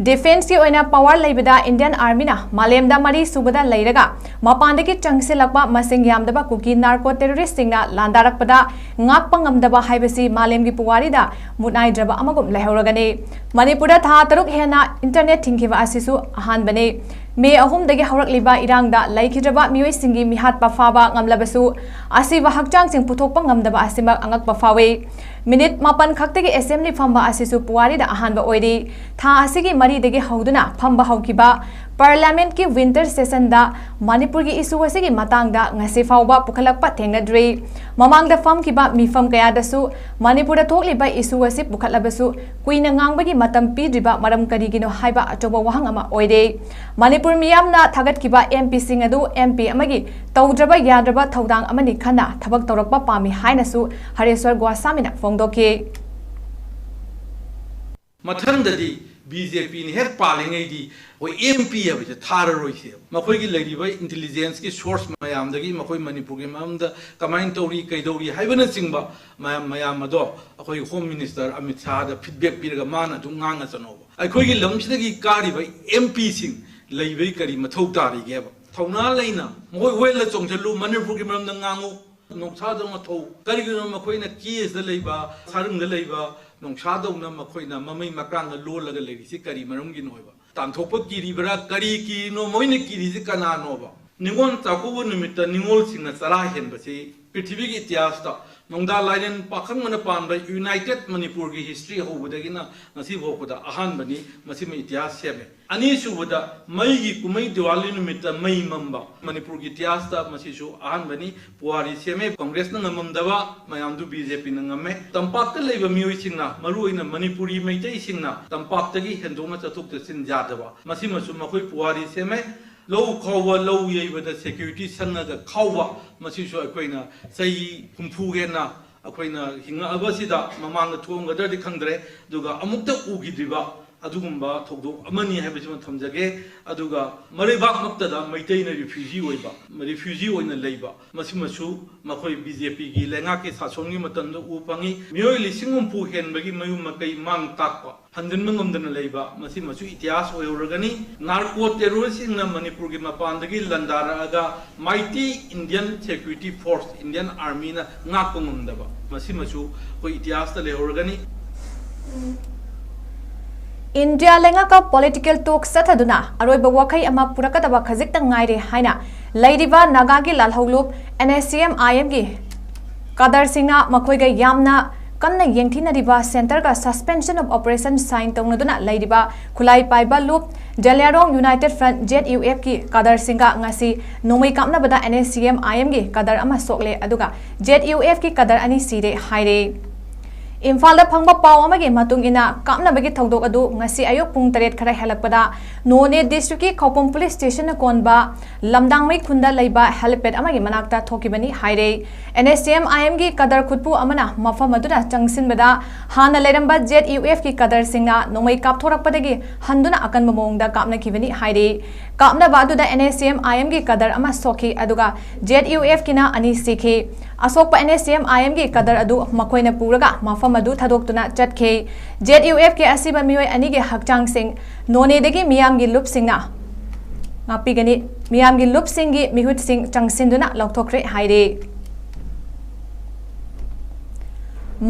ꯗꯤꯐꯦꯟꯁꯀꯤ ꯑꯣꯏꯅ ꯄꯋꯥꯔ ꯂꯩꯕꯗ ꯏꯟꯗꯤꯌꯟ ꯑꯥꯔꯃꯤꯅ ꯃꯥꯂꯦꯝꯗ ꯃꯔꯤ ꯁꯨꯕꯗ ꯂꯩꯔꯒ ꯃꯄꯥꯟꯗꯒꯤ ꯆꯪꯁꯤꯜꯂꯛꯄ ꯃꯁꯤꯡ ꯌꯥꯝꯗꯕ ꯀꯨꯀꯤ ꯅꯥꯔꯀꯣ ꯇꯦꯔꯣꯔꯤꯁꯁꯤꯡꯅ ꯂꯥꯟꯗꯥꯔꯛꯄꯗ ꯉꯥꯛꯄ ꯉꯝꯗꯕ ꯍꯥꯏꯕꯁꯤ ꯃꯥꯂꯦꯝꯒꯤ ꯄꯨꯋꯥꯔꯤꯗ ꯃꯨꯠꯅꯥꯏꯗ꯭ꯔꯕ ꯑꯃꯒꯨꯝ ꯂꯩꯍꯧꯔꯒꯅꯤ꯫ ꯃꯅꯤꯄꯨꯔꯗ ꯊꯥ ꯇꯔꯨꯛ ꯍꯦꯟꯅ ꯏꯟꯇꯔꯅꯦꯠ ꯊꯤꯡꯈꯤꯕ ꯑꯁꯤꯁꯨ ꯑꯍꯥꯟꯕꯅꯤ꯫ ꯃꯦ ꯑꯍꯨꯝꯗꯒꯤ ꯍꯧꯔꯛꯂꯤꯕ ꯏꯔꯥꯡꯗ ꯂꯩꯈꯤꯗ꯭ꯔꯕ ꯃꯤꯑꯣꯏꯁꯤꯡꯒꯤ ꯃꯤꯍꯥꯠꯄ ꯐꯥꯕ ꯉꯝꯂꯕꯁꯨ, ꯑꯁꯤꯕ ꯍꯛꯆꯥꯡꯁꯤꯡ ꯄꯨꯊꯣꯛꯄ ꯉꯝꯗꯕ ꯑꯁꯤꯃꯛ ꯑꯉꯛꯄ ꯐꯥꯎꯏ꯫ ꯃꯤꯅꯤꯠ ꯃꯥꯄꯟ ꯈꯛꯇꯒꯤ ꯑꯦꯁꯦꯝꯕ꯭ꯂꯤ ꯐꯝꯕ ꯑꯁꯤꯁꯨ ꯄꯨꯋꯥꯔꯤꯗ ꯑꯍꯥꯟꯕ ꯑꯣꯏꯔꯤ꯫ ꯊꯥ ꯑꯁꯤꯒꯤ ꯃꯔꯤꯗꯒꯤ ꯍꯧꯗꯨꯅ ꯐꯝꯕ ꯍꯧꯈꯤꯕ ꯄꯥꯔꯂꯤꯌꯥꯃꯦꯟꯠꯀꯤ ꯋꯤꯟꯇꯔ ꯁꯦꯁꯟꯗ ꯃꯅꯤꯄꯨꯔꯒꯤ ꯏꯁꯨ ꯑꯁꯤꯒꯤ ꯃꯇꯥꯡꯗ ꯉꯁꯤ ꯐꯥꯎꯕ ꯄꯨꯈꯠꯂꯛꯄ ꯊꯦꯡꯅꯗ꯭ꯔꯤ꯫ ꯃꯃꯥꯡꯗ ꯐꯝꯈꯤꯕ ꯃꯤꯐꯝ ꯀꯌꯥꯗꯁꯨ ꯃꯅꯤꯄꯨꯔꯗ ꯊꯣꯛꯂꯤꯕ ꯏꯁꯨ ꯑꯁꯤ ꯄꯨꯈꯠꯂꯕꯁꯨ ꯀꯨꯏꯅ ꯉꯥꯡꯕꯒꯤ ꯃꯇꯝ ꯄꯤꯗ꯭ꯔꯤꯕ ꯃꯔꯝ ꯀꯔꯤꯒꯤꯅꯣ ꯍꯥꯏꯕ ꯑꯆꯧꯕ ꯋꯥꯍꯪ ꯑꯃ ꯑꯣꯏꯔꯦ꯫ ꯃꯅꯤꯄꯨꯔ ꯃꯤꯌꯥꯝꯅ ꯊꯥꯒꯠꯈꯤꯕ ꯑꯦꯝ ꯄꯤꯁꯤꯡ ꯑꯗꯨ ꯑꯦꯝ ꯄꯤ ꯑꯃꯒꯤ ꯇꯧꯗ꯭ꯔꯕ ꯌꯥꯗ꯭ꯔꯕ ꯊꯧꯗꯥꯡ ꯑꯃꯅꯤ ꯈꯟꯅ ꯊꯕꯛ ꯇꯧꯔꯛꯄ ꯄꯥꯝꯃꯤ ꯍꯥꯏꯅꯁꯨ ꯍꯔꯦꯁ꯭ꯋꯔ ꯒꯣꯁꯥꯃꯤꯅ ꯐꯣꯡꯗꯣꯛꯈꯤ꯫ ꯃꯊꯪꯗꯗꯤ ꯕꯤ ꯖꯦ ꯄꯤꯅ ꯍꯦꯛ ꯄꯥꯜꯂꯤꯉꯩꯗꯤ ꯑꯩꯈꯣꯏ ꯑꯦꯝ ꯄꯤ ꯍꯥꯏꯕꯁꯦ ꯊꯥꯔꯔꯣꯏꯁꯦꯕ꯫ ꯃꯈꯣꯏꯒꯤ ꯂꯩꯔꯤꯕ ꯏꯟꯇꯤꯂꯤꯖꯦꯟꯁꯀꯤ ꯁꯣꯔꯁ ꯃꯌꯥꯝꯗꯒꯤ ꯃꯈꯣꯏ ꯃꯅꯤꯄꯨꯔꯒꯤ ꯃꯔꯝꯗ ꯀꯃꯥꯏꯅ ꯇꯧꯔꯤ, ꯀꯩꯗꯧꯔꯤ ꯍꯥꯏꯕꯅꯆꯤꯡꯕ ꯃꯌꯥꯝ, ꯃꯌꯥꯝ ꯑꯗꯣ ꯑꯩꯈꯣꯏ ꯍꯣꯝ ꯃꯤꯅꯤꯁꯇꯔ ꯑꯃꯤꯠ ꯁꯥꯍꯗ ꯐꯤꯗꯕꯦꯛ ꯄꯤꯔꯒ ꯃꯥꯅ ꯑꯗꯨꯝ ꯉꯥꯡꯉꯁꯅꯣꯕ꯫ ꯑꯩꯈꯣꯏꯒꯤ ꯂꯝꯁꯤꯗꯒꯤ ꯀꯥꯔꯤꯕ ꯑꯦꯝ ꯄꯤꯁꯤꯡ ꯂꯩꯕꯩ ꯀꯔꯤ ꯃꯊꯧ ꯇꯥꯔꯤꯒꯦꯕ? ꯊꯧꯅꯥ ꯂꯩꯅ ꯃꯈꯣꯏ ꯋꯦꯜꯗ ꯆꯣꯡꯁꯤꯜꯂꯨ, ꯃꯅꯤꯄꯨꯔꯒꯤ ꯃꯔꯝꯗ ꯉꯥꯡꯉꯨ꯫ ꯅꯣꯡꯁꯥꯗꯧꯅ ꯊꯧ꯫ ꯀꯔꯤꯒꯤꯅꯣ ꯃꯈꯣꯏꯅ ꯀꯦꯁꯇ ꯂꯩꯕ, ꯁꯥꯔꯨꯡꯗ ꯂꯩꯕ ꯅꯣꯡꯁꯥꯗꯧꯅ ꯃꯈꯣꯏꯅ ꯃꯃꯩ ꯃꯀ꯭ꯔꯥꯡꯗ ꯂꯣꯜꯂꯒ ꯂꯩꯔꯤꯁꯤ ꯀꯔꯤ ꯃꯔꯝꯒꯤꯅꯣ ꯍꯥꯏꯕ? ꯇꯥꯟꯊꯣꯛꯄ ꯀꯤꯔꯤꯕ꯭ꯔꯥ? ꯀꯔꯤ ꯀꯤꯔꯤꯅꯣ? ꯃꯣꯏꯅ ꯀꯤꯔꯤꯁꯤ ꯀꯅꯥꯅꯣꯕ? ꯅꯤꯉꯣꯜ ꯆꯥꯛꯀꯧꯕ ꯅꯨꯃꯤꯠꯇ ꯅꯤꯉꯣꯜꯁꯤꯡꯅ ꯆꯔꯥ ꯍꯦꯟꯕꯁꯤ ꯄ꯭ꯔꯤꯊꯤꯕꯤꯒꯤ ꯏꯇꯤꯍꯥꯁꯇ ꯅꯣꯡꯗꯥ ꯂꯥꯏꯔꯦꯟ ꯄꯥꯈꯪꯕꯅ ꯄꯥꯟꯕ ꯌꯨꯅꯥꯏꯇꯦꯠ ꯃꯅꯤꯄꯨꯔꯒꯤ ꯍꯤꯁꯇ꯭ꯔꯤ ꯍꯧꯕꯗꯒꯤꯅ ꯉꯁꯤ ꯐꯥꯎꯕꯗ ꯑꯍꯥꯟꯕꯅꯤ꯫ ꯃꯁꯤꯃ ꯏꯇꯤꯍꯥꯁ ꯁꯦꯝꯃꯦ꯫ ꯑꯅꯤꯁꯨꯕꯗ, ꯃꯩꯒꯤ ꯀꯨꯝꯍꯩ ꯗꯤꯋꯥꯂꯤ ꯅꯨꯃꯤꯠꯇ ꯃꯩ ꯃꯝꯕ ꯃꯅꯤꯄꯨꯔꯒꯤ ꯏꯇꯤꯍꯥꯁꯇ ꯃꯁꯤꯁꯨ ꯑꯍꯥꯟꯕꯅꯤ꯫ ꯄꯨꯋꯥꯔꯤ ꯁꯦꯝꯃꯦ꯫ ꯀꯪꯒ꯭ꯔꯦꯁꯅ ꯉꯝꯃꯝꯗꯕ ꯃꯌꯥꯝꯗꯨ ꯕꯤ ꯖꯦ ꯄꯤꯅ ꯉꯝꯃꯦ꯫ ꯇꯝꯄꯥꯛꯇ ꯂꯩꯕ ꯃꯤꯑꯣꯏꯁꯤꯡꯅ, ꯃꯔꯨꯑꯣꯏꯅ ꯃꯅꯤꯄꯨꯔꯤ ꯃꯩꯇꯩꯁꯤꯡꯅ ꯇꯝꯄꯥꯛꯇꯒꯤ ꯍꯦꯟꯗꯣꯛꯅ ꯆꯠꯊꯣꯛ ꯆꯠꯁꯤꯟ ꯌꯥꯗꯕ, ꯃꯁꯤꯃꯁꯨ ꯃꯈꯣꯏ ꯄꯨꯋꯥꯔꯤ ꯁꯦꯝꯃꯦ꯫ ꯂꯧ ꯈꯥꯎꯕ, ꯂꯧ ꯌꯩꯕꯗ ꯁꯦꯀ꯭ꯌꯨꯔꯤꯇꯤ ꯁꯪꯉꯒ ꯈꯥꯎꯕ, ꯃꯁꯤꯁꯨ ꯑꯩꯈꯣꯏꯅ ꯆꯍꯤ ꯍꯨꯝꯐꯨ ꯍꯦꯟꯅ ꯑꯩꯈꯣꯏꯅ ꯍꯤꯡꯉꯛꯑꯕꯁꯤꯗ ꯃꯃꯥꯡꯗ ꯊꯣꯛꯑꯝꯒꯗ꯭ꯔꯗꯤ ꯈꯪꯗ꯭ꯔꯦ, ꯑꯗꯨꯒ ꯑꯃꯨꯛꯇ ꯎꯈꯤꯗ꯭ꯔꯤꯕ ꯑꯗꯨꯒꯨꯝꯕ ꯊꯧꯗꯣꯛ ꯑꯃꯅꯤ ꯍꯥꯏꯕꯁꯤꯃ ꯊꯝꯖꯒꯦ꯫ ꯑꯗꯨꯒ ꯃꯔꯩꯕꯥꯛꯃꯛꯇꯗ ꯃꯩꯇꯩꯅ ꯔꯤꯐ꯭ꯌꯨꯖꯤ ꯑꯣꯏꯕ, ꯔꯤꯐ꯭ꯌꯨꯖꯤ ꯑꯣꯏꯅ ꯂꯩꯕ, ꯃꯁꯤꯃꯁꯨ ꯃꯈꯣꯏ ꯕꯤ ꯖꯦ ꯄꯤꯒꯤ ꯂꯩꯉꯥꯛꯀꯤ ꯁꯥꯁꯣꯟꯒꯤ ꯃꯇꯝꯗ ꯎꯕ ꯐꯪꯉꯤ꯫ ꯃꯤꯑꯣꯏ ꯂꯤꯁꯤꯡ ꯍꯨꯝꯐꯨ ꯍꯦꯟꯕꯒꯤ ꯃꯌꯨꯝ ꯃꯀꯩ ꯃꯥꯡ ꯇꯥꯛꯄ, ꯍꯟꯖꯤꯟꯕ ꯉꯝꯗꯅ ꯂꯩꯕ, ꯃꯁꯤꯃꯁꯨ ꯏꯇꯤꯍꯥꯁ ꯑꯣꯏꯍꯧꯔꯒꯅꯤ꯫ ꯅꯥꯔꯀꯣ ꯇꯦꯔꯣꯔꯤꯁꯁꯤꯡꯅ ꯃꯅꯤꯄꯨꯔꯒꯤ ꯃꯄꯥꯟꯗꯒꯤ ꯂꯥꯟꯗꯥꯔꯛꯑꯒ mighty Indian security force, Indian Armyꯅ ꯉꯥꯛꯄ ꯉꯝꯗꯕ, ꯃꯁꯤꯃꯁꯨ ꯑꯩꯈꯣꯏ ꯏꯇꯤꯍꯥꯁꯇ ꯂꯩꯍꯧꯔꯒꯅꯤ꯫ ꯏꯟꯗꯤꯌꯥ ꯂꯩꯉꯥꯛꯀ political talk ꯆꯠꯊꯗꯨꯅ ꯑꯔꯣꯏꯕ ꯋꯥꯈꯩ ꯑꯃ ꯄꯨꯔꯛꯀꯗꯕ ꯈꯖꯤꯛꯇ ꯉꯥꯏꯔꯦ ꯍꯥꯏꯅ ꯂꯩꯔꯤꯕ ꯅꯥꯒꯥꯒꯤ ꯂꯥꯜꯍꯧꯂꯨꯞ N S C N I Mꯒꯤ ꯀꯥꯗꯔꯁꯤꯡꯅ ꯃꯈꯣꯏꯒ ꯌꯥꯝꯅ ꯀꯟꯅ ꯌꯦꯡꯊꯤꯅꯔꯤꯕ centreꯒ suspension of operation sign ꯇꯧꯅꯗꯨꯅ ꯂꯩꯔꯤꯕ ꯈꯨꯠꯂꯥꯏ ꯄꯥꯏꯕ ꯂꯨꯞ ꯖꯂꯤꯌꯥꯔꯣꯡ United Front, Z U F ꯀꯤ ꯀꯥꯗꯔꯁꯤꯡꯒ ꯉꯁꯤ ꯅꯣꯡꯃꯩ ꯀꯥꯞꯅꯕꯗ N S C N I Mꯒꯤ ꯀꯥꯗꯔ ꯑꯃ ꯁꯣꯛꯂꯦ, ꯑꯗꯨꯒ Z U F ꯀꯤ ꯀꯥꯗꯔ ꯑꯅꯤ ꯁꯤꯔꯦ ꯍꯥꯏꯔꯦ꯫ ꯏꯝꯐꯥꯜꯗ ꯐꯪꯕ ꯄꯥꯎ ꯑꯃꯒꯤ ꯃꯇꯨꯡ ꯏꯟꯅ, ꯀꯥꯞꯅꯕꯒꯤ ꯊꯧꯗꯣꯛ ꯑꯗꯨ ꯉꯁꯤ ꯑꯌꯨꯛ ꯄꯨꯡ ꯇꯔꯦꯠ ꯈꯔ ꯍꯦꯜꯂꯛꯄꯗ ꯅꯣꯅꯦ districtꯀꯤ ꯈꯧꯄꯨꯝ police stationꯅ ꯀꯣꯟꯕ ꯂꯝꯗꯥꯡꯃꯩ ꯈꯨꯟꯗ ꯂꯩꯕ helipad ꯑꯃꯒꯤ ꯃꯅꯥꯛꯇ ꯊꯣꯛꯈꯤꯕꯅꯤ ꯍꯥꯏꯔꯦ꯫ N S C N I Mꯒꯤ ꯀꯥꯗꯔ ꯈꯨꯠꯄꯨ ꯑꯃꯅ ꯃꯐꯝ ꯑꯗꯨꯗ ꯆꯪꯁꯤꯟꯕꯗ, ꯍꯥꯟꯅ ꯂꯩꯔꯝꯕ Z U F ꯀꯤ ꯀꯥꯗꯔꯁꯤꯡꯅ ꯅꯣꯡꯃꯩ ꯀꯥꯞꯊꯣꯔꯛꯄꯗꯒꯤ ꯍꯟꯗꯨꯅ ꯑꯀꯟꯕ ꯃꯑꯣꯡꯗ ꯀꯥꯞꯅꯈꯤꯕꯅꯤ ꯍꯥꯏꯔꯤ꯫ ꯀꯥꯞꯅꯕ ꯑꯗꯨꯗ N S C N I Mꯒꯤ ꯀꯥꯗꯔ ꯑꯃ ꯁꯣꯛꯈꯤ, ꯑꯗꯨꯒ Z U F ꯀꯤꯅ ꯑꯅꯤ ꯁꯤꯈꯤ꯫ ꯑꯁꯣꯛꯄ N S C N I Mꯒꯤ ꯀꯥꯗꯔ ꯑꯗꯨ ꯃꯈꯣꯏꯅ ꯄꯨꯔꯒ ꯃꯐꯝ ꯑꯗꯨ ꯊꯥꯗꯣꯛꯇꯨꯅ ꯆꯠꯈꯤ꯫ Z U F ꯀꯤ ꯑꯁꯤꯕ ꯃꯤꯑꯣꯏ ꯑꯅꯤꯒꯤ ꯍꯛꯆꯥꯡꯁꯤꯡ ꯅꯣꯅꯦꯗꯒꯤ ꯃꯤꯌꯥꯝꯒꯤ ꯂꯨꯞꯁꯤꯡꯅ ꯉꯥꯛꯄꯤꯒꯅꯤ꯫ ꯃꯤꯌꯥꯝꯒꯤ ꯂꯨꯞꯁꯤꯡꯒꯤ ꯃꯤꯍꯨꯠꯁꯤꯡ ꯆꯪꯁꯤꯟꯗꯨꯅ ꯂꯧꯊꯣꯛꯈ꯭ꯔꯦ ꯍꯥꯏꯔꯤ꯫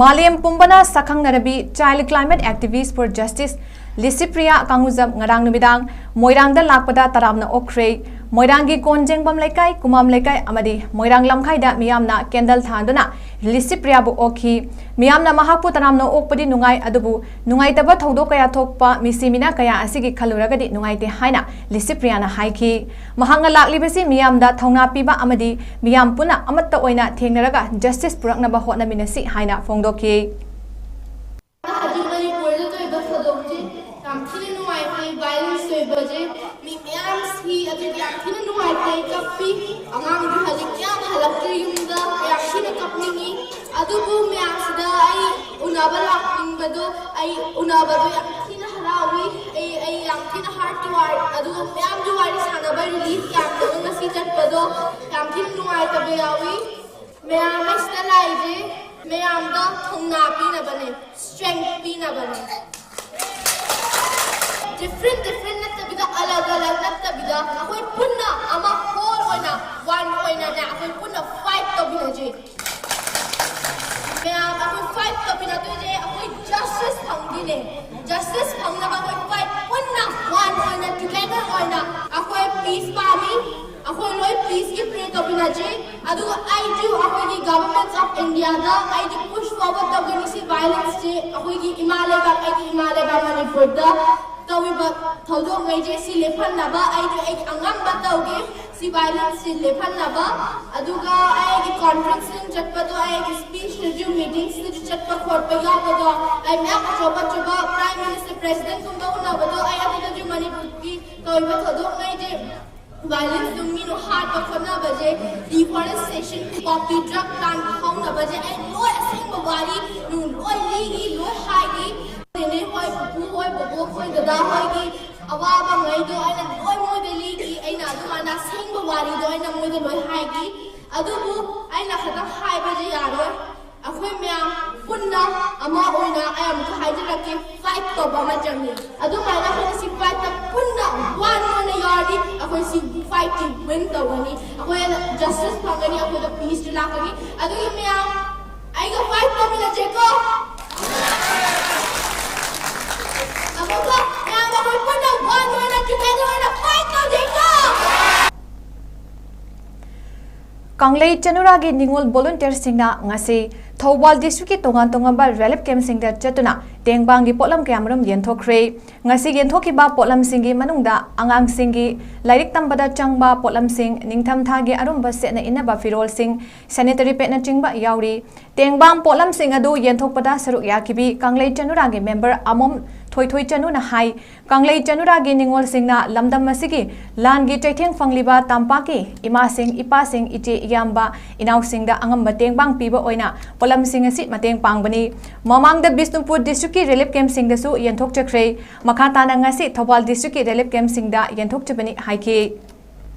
ꯃꯥꯂꯦꯝ ꯄꯨꯝꯕꯅ ꯁꯛꯈꯪꯅꯔꯕꯤ child climate activist for justice Licypriya ꯀꯥꯡꯉꯨꯖꯝ ꯉꯔꯥꯡ ꯅꯨꯃꯤꯗꯥꯡ ꯃꯣꯏꯔꯥꯡꯗ ꯂꯥꯛꯄꯗ ꯇꯔꯥꯝꯅ ꯑꯣꯛꯈ꯭ꯔꯦ꯫ ꯃꯣꯏꯔꯥꯡꯒꯤ ꯀꯣꯟꯖꯦꯡꯕꯝ ꯂꯩꯀꯥꯏ, ꯀꯨꯃꯥꯝ ꯂꯩꯀꯥꯏ ꯑꯃꯗꯤ ꯃꯣꯏꯔꯥꯡ ꯂꯝꯈꯥꯏꯗ ꯃꯤꯌꯥꯝꯅ candle ꯊꯥꯟꯗꯨꯅ ꯂꯤꯁꯤꯄ꯭ꯔꯤꯌꯥꯕꯨ ꯑꯣꯛꯈꯤ꯫ ꯃꯤꯌꯥꯝꯅ ꯃꯍꯥꯛꯄꯨ ꯇꯔꯥꯝꯅ ꯑꯣꯛꯄꯗꯤ ꯅꯨꯡꯉꯥꯏ, ꯑꯗꯨꯕꯨ ꯅꯨꯡꯉꯥꯏꯇꯕ ꯊꯧꯗꯣꯛ ꯀꯌꯥ ꯊꯣꯛꯄ, ꯃꯤꯁꯤ ꯃꯤꯅꯥ ꯀꯌꯥ ꯑꯁꯤꯒꯤ ꯈꯜꯂꯨꯔꯒꯗꯤ ꯅꯨꯡꯉꯥꯏꯇꯦ ꯍꯥꯏꯅ ꯂꯤꯁꯤꯄ꯭ꯔꯤꯌꯥꯅ ꯍꯥꯏꯈꯤ꯫ ꯃꯍꯥꯛꯅ ꯂꯥꯛꯂꯤꯕꯁꯤ ꯃꯤꯌꯥꯝꯗ ꯊꯧꯅꯥ ꯄꯤꯕ ꯑꯃꯗꯤ ꯃꯤꯌꯥꯝ ꯄꯨꯟꯅ ꯑꯃꯠꯇ ꯑꯣꯏꯅ ꯊꯦꯡꯅꯔꯒ justice ꯄꯨꯔꯛꯅꯕ ꯍꯣꯠꯅꯃꯤꯟꯅꯁꯤ ꯍꯥꯏꯅ ꯐꯣꯡꯗꯣꯛꯈꯤ꯫ ꯍꯧꯖꯤꯛ ꯃꯅꯤꯄꯨꯔꯗ ꯊꯣꯛꯏꯕ ꯊꯧꯗꯣꯛꯁꯦ ꯌꯥꯝ ꯊꯤꯅ ꯅꯨꯡꯉꯥꯏꯇꯦ꯫ Violence ꯑꯣꯏꯕꯁꯦ ꯃꯤ ꯃꯌꯥꯝ ꯁꯤ, ꯑꯗꯨꯗꯤ ꯌꯥꯝ ꯊꯤꯅ ꯅꯨꯡꯉꯥꯏꯇꯦ꯫ ꯀꯞꯄꯤ꯫ ꯑꯉꯥꯡꯗꯤ ꯍꯧꯖꯤꯛ ꯌꯥꯝ ꯍꯜꯂꯛꯇ꯭ꯔꯤ ꯌꯨꯝꯗ꯫ ꯌꯥꯝ ꯊꯤꯅ ꯀꯞꯅꯤꯡꯉꯤ꯫ ꯑꯗꯨꯕꯨ ꯃꯌꯥꯝꯁꯤꯗ ꯑꯩ ꯎꯅꯕ ꯂꯥꯛꯅꯤꯡꯕꯗꯣ, ꯑꯩ ꯎꯅꯕꯗꯣ ꯌꯥꯝ ꯊꯤꯅ ꯍꯔꯥꯎꯏ꯫ ꯌꯥꯝ ꯊꯤꯅ heart to heart ꯑꯗꯨꯒ ꯃꯌꯥꯝꯒꯤ ꯋꯥꯔꯤ ꯁꯥꯟꯅꯕ relief camp ꯇ ꯉꯁꯤ ꯆꯠꯄꯗꯣ ꯌꯥꯝ ꯊꯤꯅ ꯅꯨꯡꯉꯥꯏꯇꯕ ꯌꯥꯎꯏ꯫ ꯃꯌꯥꯝ ꯑꯁꯤꯗ ꯂꯥꯛꯏꯁꯦ ꯃꯌꯥꯝꯗ ꯊꯧꯅꯥ ꯄꯤꯅꯕꯅꯦ, strength ꯄꯤꯅꯕꯅꯦ꯫ Different different ꯅꯠꯇꯕꯤꯗ, ꯑꯂꯒ ꯑꯂꯒ ꯅꯠꯇꯕꯤꯗ ꯑꯩꯈꯣꯏ ꯄꯨꯟꯅ ꯑꯃ whole ꯑꯣꯏꯅ, one ꯑꯣꯏꯅꯅꯦ ꯑꯩꯈꯣꯏ ꯄꯨꯟꯅ fight ꯇꯧꯃꯤꯟꯅꯁꯦ꯫ ꯃꯌꯥꯝ ꯑꯩꯈꯣꯏ fight ꯇꯧꯃꯤꯟꯅꯗꯣꯏꯁꯦ ꯑꯩꯈꯣꯏ justice ꯐꯪꯗꯣꯏꯅꯦ꯫ Justice ꯐꯪꯅꯕ ꯑꯩꯈꯣꯏ fight ꯄꯨꯟꯅ one ꯑꯣꯏꯅ together ꯑꯣꯏꯅ ꯑꯩꯈꯣꯏ peace ꯄꯥꯝꯃꯤ꯫ ꯑꯩꯈꯣꯏ ꯂꯣꯏ peace ꯀꯤ pray ꯇꯧꯃꯤꯟꯅꯁꯤ꯫ ꯑꯗꯨꯒ ꯑꯩꯁꯨ ꯑꯩꯈꯣꯏꯒꯤ Government of India ꯗ ꯑꯩꯁꯨ push forward ꯇꯧꯒꯅꯤ꯫ ꯁꯤ violence ꯁꯦ ꯑꯩꯈꯣꯏꯒꯤ ꯏꯃꯥ ꯂꯩꯕꯥꯛ, ꯑꯩꯒꯤ ꯏꯃꯥ ꯂꯩꯕꯥꯛ ꯃꯅꯤꯄꯨꯔꯗ ꯇꯧꯔꯤꯕ ꯊꯧꯗꯣꯛꯉꯩꯁꯦ ꯁꯤ ꯂꯦꯞꯍꯟꯅꯕ ꯑꯩꯁꯨ ꯑꯩꯒꯤ ꯑꯉꯝꯕ ꯇꯧꯒꯦ꯫ ꯁꯤ violence ꯁꯤ ꯂꯦꯞꯍꯟꯅꯕ꯫ ꯑꯗꯨꯒ ꯑꯩꯒꯤ conference ꯁꯤꯡ ꯆꯠꯄꯗꯣ, ꯑꯩꯒꯤ speech ꯁꯤꯡꯁꯨ, meetings ꯇꯁꯨ ꯆꯠꯄ ꯈꯣꯠꯄ ꯌꯥꯎꯕꯗꯣ, ꯑꯩ ꯃꯌꯥꯝ ꯑꯆꯧꯕ ꯑꯆꯧꯕ Prime Minister, President ꯀꯨꯝꯕ ꯎꯅꯕꯗꯣ ꯑꯩ ꯑꯗꯨꯗꯁꯨ ꯃꯅꯤꯄꯨꯔꯒꯤ ꯇꯧꯔꯤꯕ ꯊꯧꯗꯣꯛꯉꯩꯁꯦ violence ꯇꯨ ꯃꯤꯅ ꯍꯥꯠꯄ ꯈꯣꯠꯅꯕꯁꯦ, deforestation, poppy drug plant ꯍꯧꯅꯕꯁꯦ ꯑꯩ ꯂꯣꯏ ꯑꯁꯦꯡꯕ ꯋꯥꯔꯤ ꯅꯨꯡ ꯂꯣꯏ ꯂꯤꯒꯤ, ꯂꯣꯏ ꯍꯥꯏꯒꯤ꯫ ꯅꯦꯅꯦ ꯍꯣꯏ, ꯄꯨꯄꯨ ꯍꯣꯏ, ꯕꯣꯕꯣꯛ ꯍꯣꯏ, ꯗꯗꯥ ꯍꯣꯏꯒꯤ ꯑꯋꯥꯕ ꯉꯩꯗꯣ ꯑꯩꯅ ꯂꯣꯏ ꯃꯣꯏꯗ ꯂꯤꯒꯤ꯫ ꯑꯩꯅ ꯑꯗꯨꯃꯥꯏꯅ ꯑꯁꯦꯡꯕ ꯋꯥꯔꯤꯗꯣ ꯑꯩꯅ ꯃꯣꯏꯗ ꯂꯣꯏ ꯍꯥꯏꯒꯤ꯫ ꯑꯗꯨꯕꯨ ꯑꯩꯅ ꯈꯛꯇꯪ ꯍꯥꯏꯕꯁꯦ ꯌꯥꯔꯣꯏ꯫ ꯑꯩꯈꯣꯏ ꯃꯌꯥꯝ ꯄꯨꯟꯅ ꯑꯃ ꯑꯣꯏꯅ ꯑꯩ ꯑꯃꯨꯛꯀ ꯍꯥꯏꯖꯔꯛꯀꯦ, fight ꯇꯧꯕ ꯑꯃ ꯆꯪꯉꯤ꯫ ꯑꯗꯨꯃꯥꯏꯅ ꯑꯩꯈꯣꯏꯅ ꯁꯤ fight ꯇ ꯄꯨꯟꯅ one ꯑꯣꯏꯅ ꯌꯥꯎꯔꯗꯤ ꯑꯩꯈꯣꯏ ꯁꯤ fight ꯁꯤ win ꯇꯧꯒꯅꯤ꯫ ꯑꯩꯈꯣꯏ justice ꯐꯪꯒꯅꯤ, ꯑꯩꯈꯣꯏꯗ peace ꯁꯨ ꯂꯥꯛꯀꯅꯤ꯫ ꯑꯗꯨꯒꯤ ꯃꯌꯥꯝ ꯑꯩꯒ fight ꯇꯧꯃꯤꯟꯅꯁꯦꯀꯣ꯫ ꯑꯃꯨꯛꯀ ꯃꯌꯥꯝ ꯑꯩꯈꯣꯏ ꯄꯨꯟꯅ one ꯑꯣꯏꯅ together ꯑꯣꯏꯅ fight ꯇꯧꯁꯦꯀꯣ꯫ ꯀꯪꯂꯩ ꯆꯅꯨꯔꯥꯒꯤ ꯅꯤꯉꯣꯜ volunteer ꯁꯤꯡꯅ ꯉꯁꯤ ꯊꯧꯕꯥꯜ district ꯀꯤ ꯇꯣꯉꯥꯟ ꯇꯣꯉꯥꯟꯕ relief camp ꯁꯤꯡꯗ ꯆꯠꯇꯨꯅ ꯇꯦꯡꯕꯥꯡꯒꯤ ꯄꯣꯠꯂꯝ ꯀꯌꯥꯃꯔꯨꯝ ꯌꯦꯟꯊꯣꯛꯈ꯭ꯔꯦ꯫ ꯉꯁꯤ ꯌꯦꯟꯊꯣꯛꯈꯤꯕ ꯄꯣꯠꯂꯝꯁꯤꯡꯒꯤ ꯃꯅꯨꯡꯗ ꯑꯉꯥꯡꯁꯤꯡꯒꯤ ꯂꯥꯏꯔꯤꯛ ꯇꯝꯕꯗ ꯆꯪꯕ ꯄꯣꯠꯂꯝꯁꯤꯡ, ꯅꯤꯡꯊꯝꯊꯥꯒꯤ ꯑꯔꯨꯝꯕ ꯁꯦꯠꯅ ꯏꯟꯅꯕ ꯐꯤꯔꯣꯜꯁꯤꯡ, sanitary pad ꯅꯆꯤꯡꯕ ꯌꯥꯎꯔꯤ꯫ ꯇꯦꯡꯕꯥꯡ ꯄꯣꯠꯂꯝꯁꯤꯡ ꯑꯗꯨ ꯌꯦꯟꯊꯣꯛꯄꯗ ꯁꯔꯨꯛ ꯌꯥꯈꯤꯕꯤ ꯀꯪꯂꯩ ꯆꯅꯨꯔꯥꯒꯤ member ꯑꯃꯣꯝ ꯊꯣꯏꯊꯣꯏ ꯆꯅꯨꯅ ꯍꯥꯏ, ꯀꯪꯂꯩ ꯆꯅꯨꯔꯥꯒꯤ ꯅꯤꯉꯣꯜꯁꯤꯡꯅ ꯂꯝꯗꯝ ꯑꯁꯤꯒꯤ ꯂꯥꯟꯒꯤ ꯆꯩꯊꯦꯡ ꯐꯪꯂꯤꯕ ꯇꯝꯄꯥꯛꯀꯤ ꯏꯃꯥꯁꯤꯡ, ꯏꯄꯥꯁꯤꯡ, ꯏꯆꯦ ꯏꯌꯥꯝꯕ ꯏꯅꯥꯎꯁꯤꯡꯗ ꯑꯉꯝꯕ ꯇꯦꯡꯕꯥꯡ ꯄꯤꯕ ꯑꯣꯏꯅ ꯄꯣꯠꯂꯝꯁꯤꯡ ꯑꯁꯤ ꯃꯇꯦꯡ ꯄꯥꯡꯕꯅꯤ꯫ ꯃꯃꯥꯡꯗ ꯕꯤꯁꯅꯨꯄꯨꯔ districtꯀꯤ relief campꯁꯤꯡꯗꯁꯨ ꯌꯦꯟꯊꯣꯛꯆꯈ꯭ꯔꯦ꯫ ꯃꯈꯥ ꯇꯥꯅ ꯉꯁꯤ ꯊꯧꯕꯥꯜ districtꯀꯤ relief campꯁꯤꯡꯗ ꯌꯦꯟꯊꯣꯛꯆꯕꯅꯤ ꯍꯥꯏꯈꯤ꯫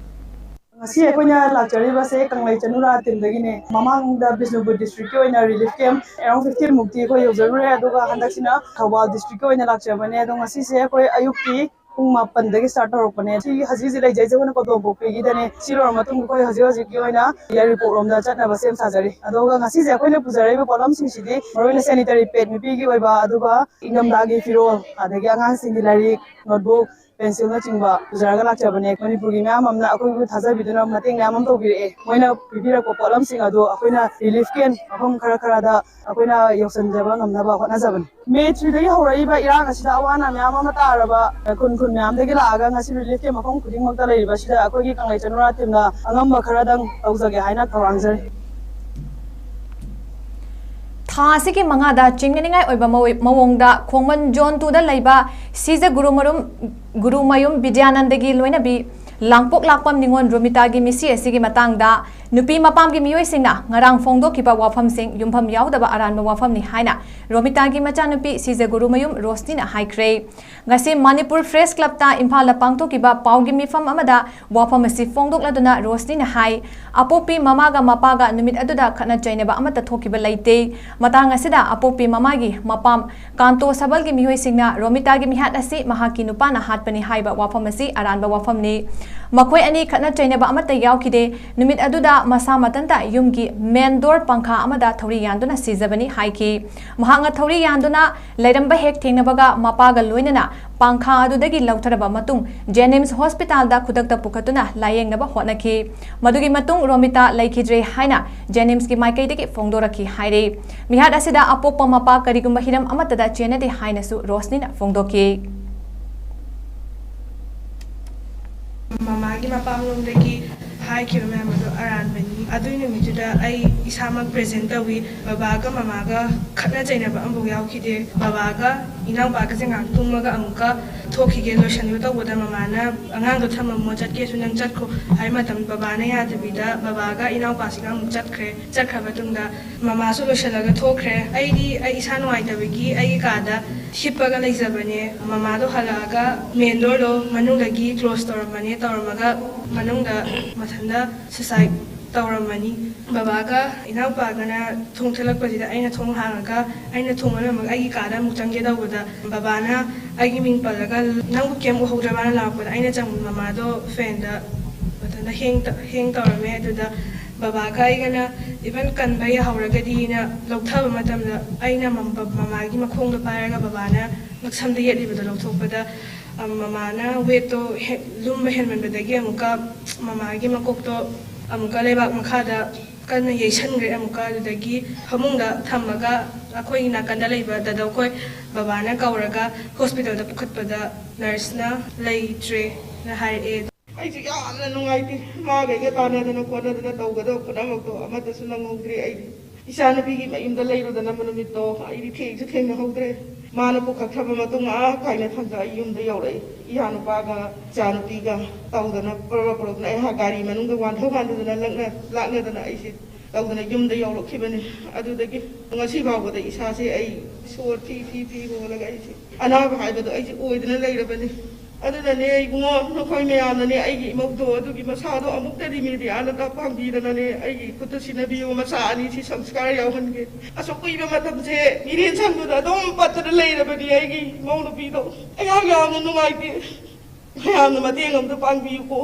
ꯉꯁꯤ ꯑꯩꯈꯣꯏꯅ ꯂꯥꯛꯆꯔꯤꯕꯁꯦ ꯀꯪꯂꯩ ꯆꯅꯨꯔꯥ teamꯗꯒꯤꯅꯦ꯫ ꯃꯃꯥꯡꯗ ꯕꯤꯁꯅꯨꯄꯨꯔ districtꯀꯤ ꯑꯣꯏꯅ relief camp around fifty ꯃꯨꯛꯇꯤ ꯑꯩꯈꯣꯏ ꯌꯧꯖꯔꯨꯔꯦ, ꯑꯗꯨꯒ ꯍꯟꯗꯛꯁꯤꯅ ꯊꯧꯕꯥꯜ districtꯀꯤ ꯑꯣꯏꯅ ꯂꯥꯛꯆꯕꯅꯦ꯫ ꯑꯗꯣ ꯉꯁꯤꯁꯦ ꯑꯩꯈꯣꯏ ꯑꯌꯨꯛꯀꯤ ꯄꯨꯡ ꯃꯥꯄꯟꯗꯒꯤ start ꯇꯧꯔꯛꯄꯅꯦ꯫ ꯁꯤ ꯍꯧꯖꯤꯛ ꯍꯧꯖꯤꯛ ꯂꯩꯖꯩꯁꯦ ꯑꯩꯈꯣꯏꯅ ꯀꯣꯗꯣꯝꯄꯣꯛꯄꯤꯒꯤꯗꯅꯦ꯫ ꯁꯤ ꯂꯣꯏꯔ ꯃꯇꯨꯡꯗ ꯑꯩꯈꯣꯏ ꯍꯧꯖꯤꯛ ꯍꯧꯖꯤꯛꯀꯤ ꯑꯣꯏꯅ ꯌꯥꯏꯔꯤꯄꯣꯛꯂꯣꯝꯗ ꯆꯠꯅꯕ ꯁꯦꯝ ꯁꯥꯖꯔꯤ꯫ ꯑꯗꯨꯒ ꯉꯁꯤꯁꯦ ꯑꯩꯈꯣꯏꯅ ꯄꯨꯖꯔꯛꯏꯕ ꯄꯣꯠꯂꯝꯁꯤꯡꯁꯤꯗꯤ ꯃꯔꯨꯑꯣꯏꯅ sanitary pad ꯅꯨꯄꯤꯒꯤ ꯑꯣꯏꯕ, ꯑꯗꯨꯒ ꯏꯪꯊꯝꯊꯥꯒꯤ ꯐꯤꯔꯣꯜ, ꯑꯗꯒꯤ ꯑꯉꯥꯡꯁꯤꯡꯒꯤ ꯂꯥꯏꯔꯤꯛ, notebook, pencilꯅꯆꯤꯡꯕ ꯄꯨꯖꯔꯒ ꯂꯥꯛꯆꯕꯅꯦ꯫ ꯃꯅꯤꯄꯨꯔꯒꯤ ꯃꯌꯥꯝ ꯑꯃꯅ ꯑꯩꯈꯣꯏꯕꯨ ꯊꯥꯖꯕꯤꯗꯨꯅ ꯃꯇꯦꯡ ꯃꯌꯥꯝ ꯑꯃ ꯇꯧꯕꯤꯔꯛꯑꯦ꯫ ꯃꯣꯏꯅ ꯄꯤꯕꯤꯔꯛꯄ ꯄꯣꯠꯂꯝꯁꯤꯡ ꯑꯗꯨ ꯑꯩꯈꯣꯏꯅ relief camp ꯃꯐꯝ ꯈꯔ ꯈꯔꯗ ꯑꯩꯈꯣꯏꯅ ꯌꯧꯁꯤꯟꯖꯕ ꯉꯝꯅꯕ ꯍꯣꯠꯅꯖꯕꯅꯤ꯫ May threeꯗꯒꯤ ꯍꯧꯔꯛꯏꯕ ꯏꯔꯥꯡ ꯑꯁꯤꯗ ꯑꯋꯥ ꯑꯅꯥ ꯃꯌꯥꯝ ꯑꯃ ꯇꯥꯔꯕ ꯈꯨꯟ ꯈꯨꯟ ꯃꯌꯥꯝꯗꯒꯤ ꯂꯥꯛꯑꯒ ꯉꯁꯤ relief camp ꯃꯐꯝ ꯈꯨꯗꯤꯡꯃꯛꯇ ꯂꯩꯔꯤꯕꯁꯤꯗ ꯑꯩꯈꯣꯏꯒꯤ ꯀꯪꯂꯩ ꯆꯅꯨꯔꯥ teamꯅ ꯑꯉꯝꯕ ꯈꯔꯗꯪ ꯇꯧꯖꯒꯦ ꯍꯥꯏꯅ ꯊꯧꯔꯥꯡꯖꯔꯤ꯫ ꯊꯥ ꯑꯁꯤꯒꯤ ꯃꯉꯥꯗ ꯆꯤꯡꯅꯅꯤꯡꯉꯥꯏ ꯑꯣꯏꯕ ꯃꯑꯣ-, ꯃꯑꯣꯡꯗ ꯈꯣꯡꯃꯟ Zone twoꯗ ꯂꯩꯕ ꯁꯤꯖ ꯒꯨꯔꯨꯃꯔꯨꯝ, ꯒꯨꯔꯨꯃꯌꯨꯝ ꯕꯤꯗ꯭ꯌꯥꯅꯟꯗꯒꯤ ꯂꯣꯏꯅꯕꯤ ꯂꯥꯡꯄꯣꯛ ꯂꯥꯛꯄꯝ ꯅꯤꯉꯣꯜ ꯔꯣꯃꯤꯇꯥꯒꯤ ꯃꯤꯁꯤ ꯑꯁꯤꯒꯤ ꯃꯇꯥꯡꯗ ꯅꯨꯄꯤ ꯃꯄꯥꯝꯒꯤ ꯃꯤꯑꯣꯏꯁꯤꯡꯅ ꯉꯔꯥꯡ ꯐꯣꯡꯗꯣꯛꯈꯤꯕ ꯋꯥꯐꯝꯁꯤꯡ ꯌꯨꯝꯐꯝ ꯌꯥꯎꯗꯕ ꯑꯔꯥꯟꯕ ꯋꯥꯐꯝꯅꯤ ꯍꯥꯏꯅ ꯔꯣꯃꯤꯇꯥꯒꯤ ꯃꯆꯥꯅꯨꯄꯤ ꯁꯤꯖ ꯒꯨꯔꯨꯃꯌꯨꯝ ꯔꯣꯁꯅꯤꯅ ꯍꯥꯏꯈ꯭ꯔꯦ꯫ ꯉꯁꯤ ꯃꯅꯤꯄꯨꯔ Press Clubꯇ ꯏꯝꯐꯥꯜꯗ ꯄꯥꯡꯊꯣꯛꯈꯤꯕ ꯄꯥꯎꯒꯤ ꯃꯤꯐꯝ ꯑꯃꯗ ꯋꯥꯐꯝ ꯑꯁꯤ ꯐꯣꯡꯗꯣꯛꯂꯗꯨꯅ ꯔꯣꯁꯅꯤꯅ ꯍꯥꯏ, ꯑꯄꯣꯛꯄꯤ ꯃꯃꯥꯒ ꯃꯄꯥꯒ ꯅꯨꯃꯤꯠ ꯑꯗꯨꯗ ꯈꯠꯅ ꯆꯩꯅꯕ ꯑꯃꯠꯇ ꯊꯣꯛꯈꯤꯕ ꯂꯩꯇꯦ꯫ ꯃꯇꯥꯡ ꯑꯁꯤꯗ ꯑꯄꯣꯛꯄꯤ ꯃꯃꯥꯒꯤ ꯃꯄꯥꯝ ꯀꯥꯟꯇꯣ ꯁꯕꯜꯒꯤ ꯃꯤꯑꯣꯏꯁꯤꯡꯅ ꯔꯣꯃꯤꯇꯥꯒꯤ ꯃꯤꯍꯥꯠ ꯑꯁꯤ ꯃꯍꯥꯛꯀꯤ ꯅꯨꯄꯥꯅ ꯍꯥꯠꯄꯅꯤ ꯍꯥꯏꯕ ꯋꯥꯐꯝ ꯑꯁꯤ ꯑꯔꯥꯟꯕ ꯋꯥꯐꯝꯅꯤ꯫ ꯃꯈꯣꯏ ꯑꯅꯤ ꯈꯠꯅ ꯆꯩꯅꯕ ꯑꯃꯠꯇ ꯌꯥꯎꯈꯤꯗꯦ꯫ ꯅꯨꯃꯤꯠ ꯑꯗꯨꯗ ꯃꯁꯥ ꯃꯊꯟꯇ ꯌꯨꯝꯒꯤ main door ꯄꯪꯈꯥ ꯑꯃꯗ ꯊꯧꯔꯤ ꯌꯥꯟꯗꯨꯅ ꯁꯤꯖꯕꯅꯤ ꯍꯥꯏꯈꯤ꯫ ꯃꯍꯥꯛꯅ ꯊꯧꯔꯤ ꯌꯥꯟꯗꯨꯅ ꯂꯩꯔꯝꯕ ꯍꯦꯛ ꯊꯦꯡꯅꯕꯒ ꯃꯄꯥꯒ ꯂꯣꯏꯅꯅ ꯄꯪꯈꯥ ꯑꯗꯨꯗꯒꯤ ꯂꯧꯊꯔꯕ ꯃꯇꯨꯡ JNIMS hospitalꯗ ꯈꯨꯗꯛꯇ ꯄꯨꯈꯠꯇꯨꯅ ꯂꯥꯌꯦꯡꯅꯕ ꯍꯣꯠꯅꯈꯤ꯫ ꯃꯗꯨꯒꯤ ꯃꯇꯨꯡ ꯔꯣꯃꯤꯇꯥ ꯂꯩꯈꯤꯗ꯭ꯔꯦ ꯍꯥꯏꯅ JNIMSꯀꯤ ꯃꯥꯏꯀꯩꯗꯒꯤ ꯐꯣꯡꯗꯣꯔꯛꯈꯤ ꯍꯥꯏꯔꯤ꯫ ꯃꯤꯍꯥꯠ ꯑꯁꯤꯗ ꯑꯄꯣꯛꯄ ꯃꯄꯥ ꯀꯔꯤꯒꯨꯝꯕ ꯍꯤꯔꯝ ꯑꯃꯠꯇꯗ ꯆꯦꯟꯅꯗꯦ ꯍꯥꯏꯅꯁꯨ ꯔꯣꯁꯅꯤꯅ ꯐꯣꯡꯗꯣꯛꯈꯤ꯫ ꯃꯃꯥꯒꯤ ꯃꯄꯥꯝꯂꯣꯝꯗꯒꯤ ꯍꯥꯏꯈꯤꯕ ꯃꯌꯥꯝ ꯑꯗꯨ ꯑꯔꯥꯟꯕꯅꯤ꯫ ꯑꯗꯨꯒꯤ ꯅꯨꯃꯤꯠꯇꯨꯗ ꯑꯩ ꯏꯁꯥꯃꯛ ꯄ꯭ꯔꯦꯖꯦꯟ ꯇꯧꯏ꯫ ꯕꯕꯥꯒ ꯃꯃꯥꯒ ꯈꯠꯅ ꯆꯩꯅꯕ ꯑꯃꯐꯥꯎ ꯌꯥꯎꯈꯤꯗꯦ꯫ ꯕꯕꯥꯒ ꯏꯅꯥꯎꯄꯥꯒꯁꯦ ꯉꯥꯏꯍꯥꯛ ꯇꯨꯝꯃꯒ ꯑꯃꯨꯛꯀ ꯊꯣꯛꯈꯤꯒꯦ ꯂꯣꯏꯁꯤꯟꯒꯦ ꯇꯧꯕꯗ, ꯃꯃꯥꯅ "ꯑꯉꯥꯡꯗꯣ ꯊꯝꯃꯝꯃꯣ, ꯆꯠꯀꯦꯁꯨ ꯅꯪ ꯆꯠꯈꯣ" ꯍꯥꯏ ꯃꯇꯝ, ꯕꯕꯥꯅ ꯌꯥꯗꯕꯤꯗ ꯕꯕꯥꯒ ꯏꯅꯥꯎꯄꯥꯁꯤꯒ ꯑꯃꯨꯛ ꯆꯠꯈ꯭ꯔꯦ꯫ ꯆꯠꯈ꯭ꯔ ꯃꯇꯨꯡꯗ ꯃꯃꯥꯁꯨ ꯂꯣꯏꯁꯤꯜꯂꯒ ꯊꯣꯛꯈ꯭ꯔꯦ꯫ ꯑꯩꯗꯤ ꯑꯩ ꯏꯁꯥ ꯅꯨꯡꯉꯥꯏꯇꯕꯒꯤ ꯑꯩꯒꯤ ꯀꯥꯗ ꯍꯤꯞꯄꯒ ꯂꯩꯖꯕꯅꯦ꯫ ꯃꯃꯥꯗꯣ ꯍꯜꯂꯛꯑꯒ ꯃꯦꯟ ꯗꯣꯔꯗꯣ ꯃꯅꯨꯡꯗꯒꯤ ꯀ꯭ꯂꯣꯁ ꯇꯧꯔꯝꯕꯅꯦ, ꯇꯧꯔꯝꯃꯒ ꯃꯅꯨꯡꯗ ꯃꯊꯟꯇ ꯁꯨꯁꯥꯏꯠ ꯇꯧꯔꯝꯃꯅꯤ꯫ ꯕꯕꯥꯒ ꯏꯅꯥꯎꯄꯥꯒꯅ ꯊꯣꯡ ꯊꯤꯜꯂꯛꯄꯁꯤꯗ ꯑꯩꯅ ꯊꯣꯡ ꯍꯥꯡꯉꯒ, ꯑꯩꯅ ꯊꯣꯡ ꯂꯣꯜꯂꯝꯃꯒ ꯑꯩꯒꯤ ꯀꯥꯗ ꯑꯃꯨꯛ ꯆꯪꯒꯦ ꯇꯧꯕꯗ, ꯕꯕꯥꯅ ꯑꯩꯒꯤ ꯃꯤꯡ ꯄꯜꯂꯒ "ꯅꯪꯕꯨ ꯀꯩꯝ ꯎꯍꯧꯗ꯭ꯔꯕꯅ?" ꯂꯥꯎꯔꯛꯄꯗ, ꯑꯩꯅ ꯆꯪꯕ ꯃꯃꯥꯗꯣ ꯐꯦꯟꯗ ꯃꯊꯟꯇ ꯍꯦꯡ ꯇ-, ꯍꯦꯡ ꯇꯧꯔꯝꯃꯦ꯫ ꯑꯗꯨꯗ ꯕꯕꯥꯒ ꯑꯩꯒꯅ ꯏꯚꯟ ꯀꯟꯕ ꯌꯥꯍꯧꯔꯒꯗꯤꯅ ꯂꯧꯊꯕ ꯃꯇꯝꯗ, ꯑꯩꯅ ꯃꯝ-, ꯃꯃꯥꯒꯤ ꯃꯈꯣꯡꯗꯣ ꯄꯥꯏꯔꯒ ꯕꯕꯥꯅ ꯉꯛꯁꯝꯗ ꯌꯦꯠꯂꯤꯕꯗꯣ ꯂꯧꯊꯣꯛꯄꯗ, ꯑ, ꯃꯃꯥꯅ ꯋꯦꯠꯇꯣ ꯍꯦ-, ꯂꯨꯝꯕ ꯍꯦꯟꯃꯟꯕꯗꯒꯤ ꯑꯃꯨꯛꯀ ꯃꯃꯥꯒꯤ ꯃꯀꯣꯛꯇꯣ ꯑꯃꯨꯛꯀ ꯂꯩꯕꯥꯛ ꯃꯈꯥꯗ ꯀꯟꯅ ꯌꯩꯁꯟꯈ꯭ꯔꯦ꯫ ꯑꯃꯨꯛꯀ ꯑꯗꯨꯗꯒꯤ ꯐꯃꯨꯡꯗ ꯊꯝꯃꯒ ꯑꯩꯈꯣꯏꯒꯤ ꯅꯥꯀꯟꯗ ꯂꯩꯕ ꯗꯥꯗꯥꯈꯣꯏ ꯕꯕꯥꯅ ꯀꯧꯔꯒ ꯍꯣꯁꯄꯤꯇꯥꯜꯗ ꯄꯨꯈꯠꯄꯗ ꯅꯔꯁꯅ "ꯂꯩꯇ꯭ꯔꯦꯅ" ꯍꯥꯏꯔꯛꯑꯦ꯫ ꯑꯩꯁꯨ ꯌꯥꯝꯅ ꯅꯨꯡꯉꯥꯏꯇꯦ꯫ ꯃꯥꯒꯩꯒ ꯇꯥꯟꯅꯗꯅ ꯈꯣꯠꯅꯗꯅ ꯇꯧꯒꯗꯕ ꯄꯨꯝꯅꯃꯛꯇꯣ ꯑꯃꯠꯇꯁꯨ ꯅꯪꯍꯧꯗ꯭ꯔꯦ꯫ ꯑꯩꯗꯤ ꯏꯆꯥꯅꯨꯄꯤꯒꯤ ꯃꯌꯨꯝꯗ ꯂꯩꯔꯨꯗꯅꯕ ꯅꯨꯃꯤꯠꯇꯣ ꯑꯩꯗꯤ ꯊꯦꯡꯁꯨ ꯊꯦꯡꯅꯍꯧꯗ꯭ꯔꯦ꯫ ꯃꯥꯅ ꯄꯨꯈꯠꯈ꯭ꯔꯕ ꯃꯇꯨꯡ ꯑꯥ ꯀꯥꯏꯅ ꯊꯝꯗ ꯑꯩ ꯌꯨꯝꯗ ꯌꯧꯔꯛꯏ꯫ ꯏꯌꯥ ꯅꯨꯄꯥꯒ ꯏꯆꯥꯅꯨꯄꯤꯒ ꯇꯧꯗꯅ ꯄꯨꯔꯛ ꯄꯨꯔꯛꯅ ꯑꯩꯍꯥꯛ ꯒꯥꯔꯤ ꯃꯅꯨꯡꯗ ꯋꯥꯟꯊꯧ ꯋꯥꯟꯊꯗꯅ ꯂꯛꯅ ꯂꯥꯛꯅꯗꯅ ꯑꯩꯁꯦ ꯇꯧꯗꯅ ꯌꯨꯝꯗ ꯌꯧꯔꯛꯈꯤꯕꯅꯤ꯫ ꯑꯗꯨꯗꯒꯤ ꯉꯁꯤ ꯐꯥꯎꯕꯗ ꯏꯁꯥꯁꯦ ꯑꯩ ꯁꯣꯔ ꯊꯤ ꯊꯤ ꯊꯤ ꯍꯣꯜꯂꯒ ꯑꯩꯁꯦ ꯑꯅꯥꯕ ꯍꯥꯏꯕꯗꯣ ꯑꯩꯁꯦ ꯑꯣꯏꯗꯅ ꯂꯩꯔꯕꯅꯤ꯫ ꯑꯗꯨꯅꯅꯦ ꯏꯕꯨꯡꯉꯣ, ꯅꯈꯣꯏ ꯃꯌꯥꯝꯅꯅꯦ ꯑꯩꯒꯤ ꯏꯃꯧꯗꯣ ꯑꯗꯨꯒꯤ ꯃꯁꯥꯗꯣ ꯑꯃꯨꯛꯇꯗꯤ ꯃꯦꯗꯤꯌꯥꯅ ꯇꯥꯛ ꯄꯥꯡꯕꯤꯗꯅꯅꯦ ꯑꯩꯒꯤ ꯈꯨꯠꯇ ꯁꯤꯟꯅꯕꯤꯌꯨ, ꯃꯆꯥ ꯑꯅꯤꯁꯤ ꯁꯪꯁꯀꯥꯔ ꯌꯥꯎꯍꯟꯒꯦ꯫ ꯑꯁꯨꯛ ꯀꯨꯏꯕ ꯃꯇꯝꯁꯦ ꯃꯤꯔꯦꯟ ꯁꯪꯗꯨꯗ ꯑꯗꯨꯝ ꯄꯠꯇꯅ ꯂꯩꯔꯕꯅꯤ ꯑꯩꯒꯤ ꯏꯃꯧ ꯅꯨꯄꯤꯗꯣ꯫ ꯑꯩꯍꯥꯛ ꯌꯥꯝꯅ ꯅꯨꯡꯉꯥꯏꯇꯦ꯫ ꯃꯌꯥꯝꯅ ꯃꯇꯦꯡ ꯑꯝꯇ ꯄꯥꯡꯕꯤꯌꯨꯀꯣ꯫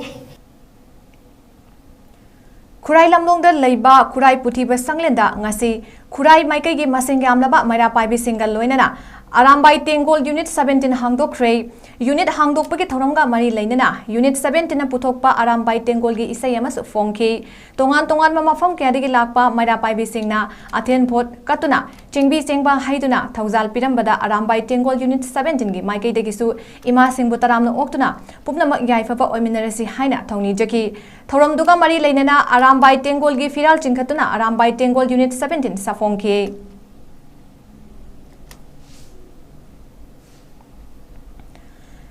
ꯈꯨꯔꯥꯏ ꯂꯝꯂꯣꯡꯗ ꯂꯩꯕ ꯈꯨꯔꯥꯏ ꯄꯨꯊꯤꯕ ꯁꯪꯂꯦꯟꯗ ꯉꯁꯤ ꯈꯨꯔꯥꯏ ꯃꯥꯏꯀꯩꯒꯤ ꯃꯁꯤꯡ ꯌꯥꯝꯂꯕ ꯃꯩꯔꯥ ꯄꯥꯏꯕꯤꯁꯤꯡꯒ ꯂꯣꯏꯅꯅ Arambai Tenggol unit seventeen ꯍꯥꯡꯗꯣꯛꯈ꯭ꯔꯦ꯫ Unit ꯍꯥꯡꯗꯣꯛꯄꯒꯤ ꯊꯧꯔꯝꯒ ꯃꯔꯤ ꯂꯩꯅꯅ ꯌꯨꯅꯤꯠ ꯁꯕꯦꯟꯇꯤꯟꯅ ꯄꯨꯊꯣꯛꯄ ꯑꯔꯥꯝꯕꯥꯏ ꯇꯦꯡꯒꯣꯜꯒꯤ ꯏꯁꯩ ꯑꯃꯁꯨ ꯐꯣꯡꯈꯤ꯫ ꯇꯣꯉꯥꯟ ꯇꯣꯉꯥꯟꯕ ꯃꯐꯝ ꯀꯌꯥꯗꯒꯤ ꯂꯥꯛꯄ ꯃꯩꯔꯥ ꯄꯥꯏꯕꯤꯁꯤꯡꯅ ꯑꯊꯦꯟ ꯄꯣꯠ ꯀꯠꯇꯨꯅ, ꯆꯤꯡꯕꯤ ꯆꯦꯡꯕ ꯍꯩꯗꯨꯅ ꯊꯧꯖꯥꯜ ꯄꯤꯔꯝꯕꯗ ꯑꯔꯥꯝꯕꯥꯏ ꯇꯦꯡꯒꯣꯜ ꯌꯨꯅꯤꯠ ꯁꯕꯦꯟꯇꯤꯟꯒꯤ ꯃꯥꯏꯀꯩꯗꯒꯤꯁꯨ ꯏꯃꯥꯁꯤꯡꯕꯨ ꯇꯔꯥꯝꯅ ꯑꯣꯛꯇꯨꯅ ꯄꯨꯝꯅꯃꯛ ꯌꯥꯏꯐꯕ ꯑꯣꯏꯃꯤꯟꯅꯔꯁꯤ ꯍꯥꯏꯅ ꯊꯧꯅꯤꯖꯈꯤ꯫ ꯊꯧꯔꯝꯗꯨꯒ ꯃꯔꯤ ꯂꯩꯅꯅ ꯑꯔꯥꯝꯕꯥꯏ ꯇꯦꯡꯒꯣꯜꯒꯤ ꯐꯤꯔꯥꯜ ꯆꯤꯡꯈꯠꯇꯨꯅ ꯑꯔꯥꯝꯕꯥꯏ ꯇꯦꯡꯒꯣꯜ ꯌꯨꯅꯤꯠ ꯁꯕꯦꯟꯇꯤꯟ ꯁꯥꯐꯣꯡꯈꯤ꯫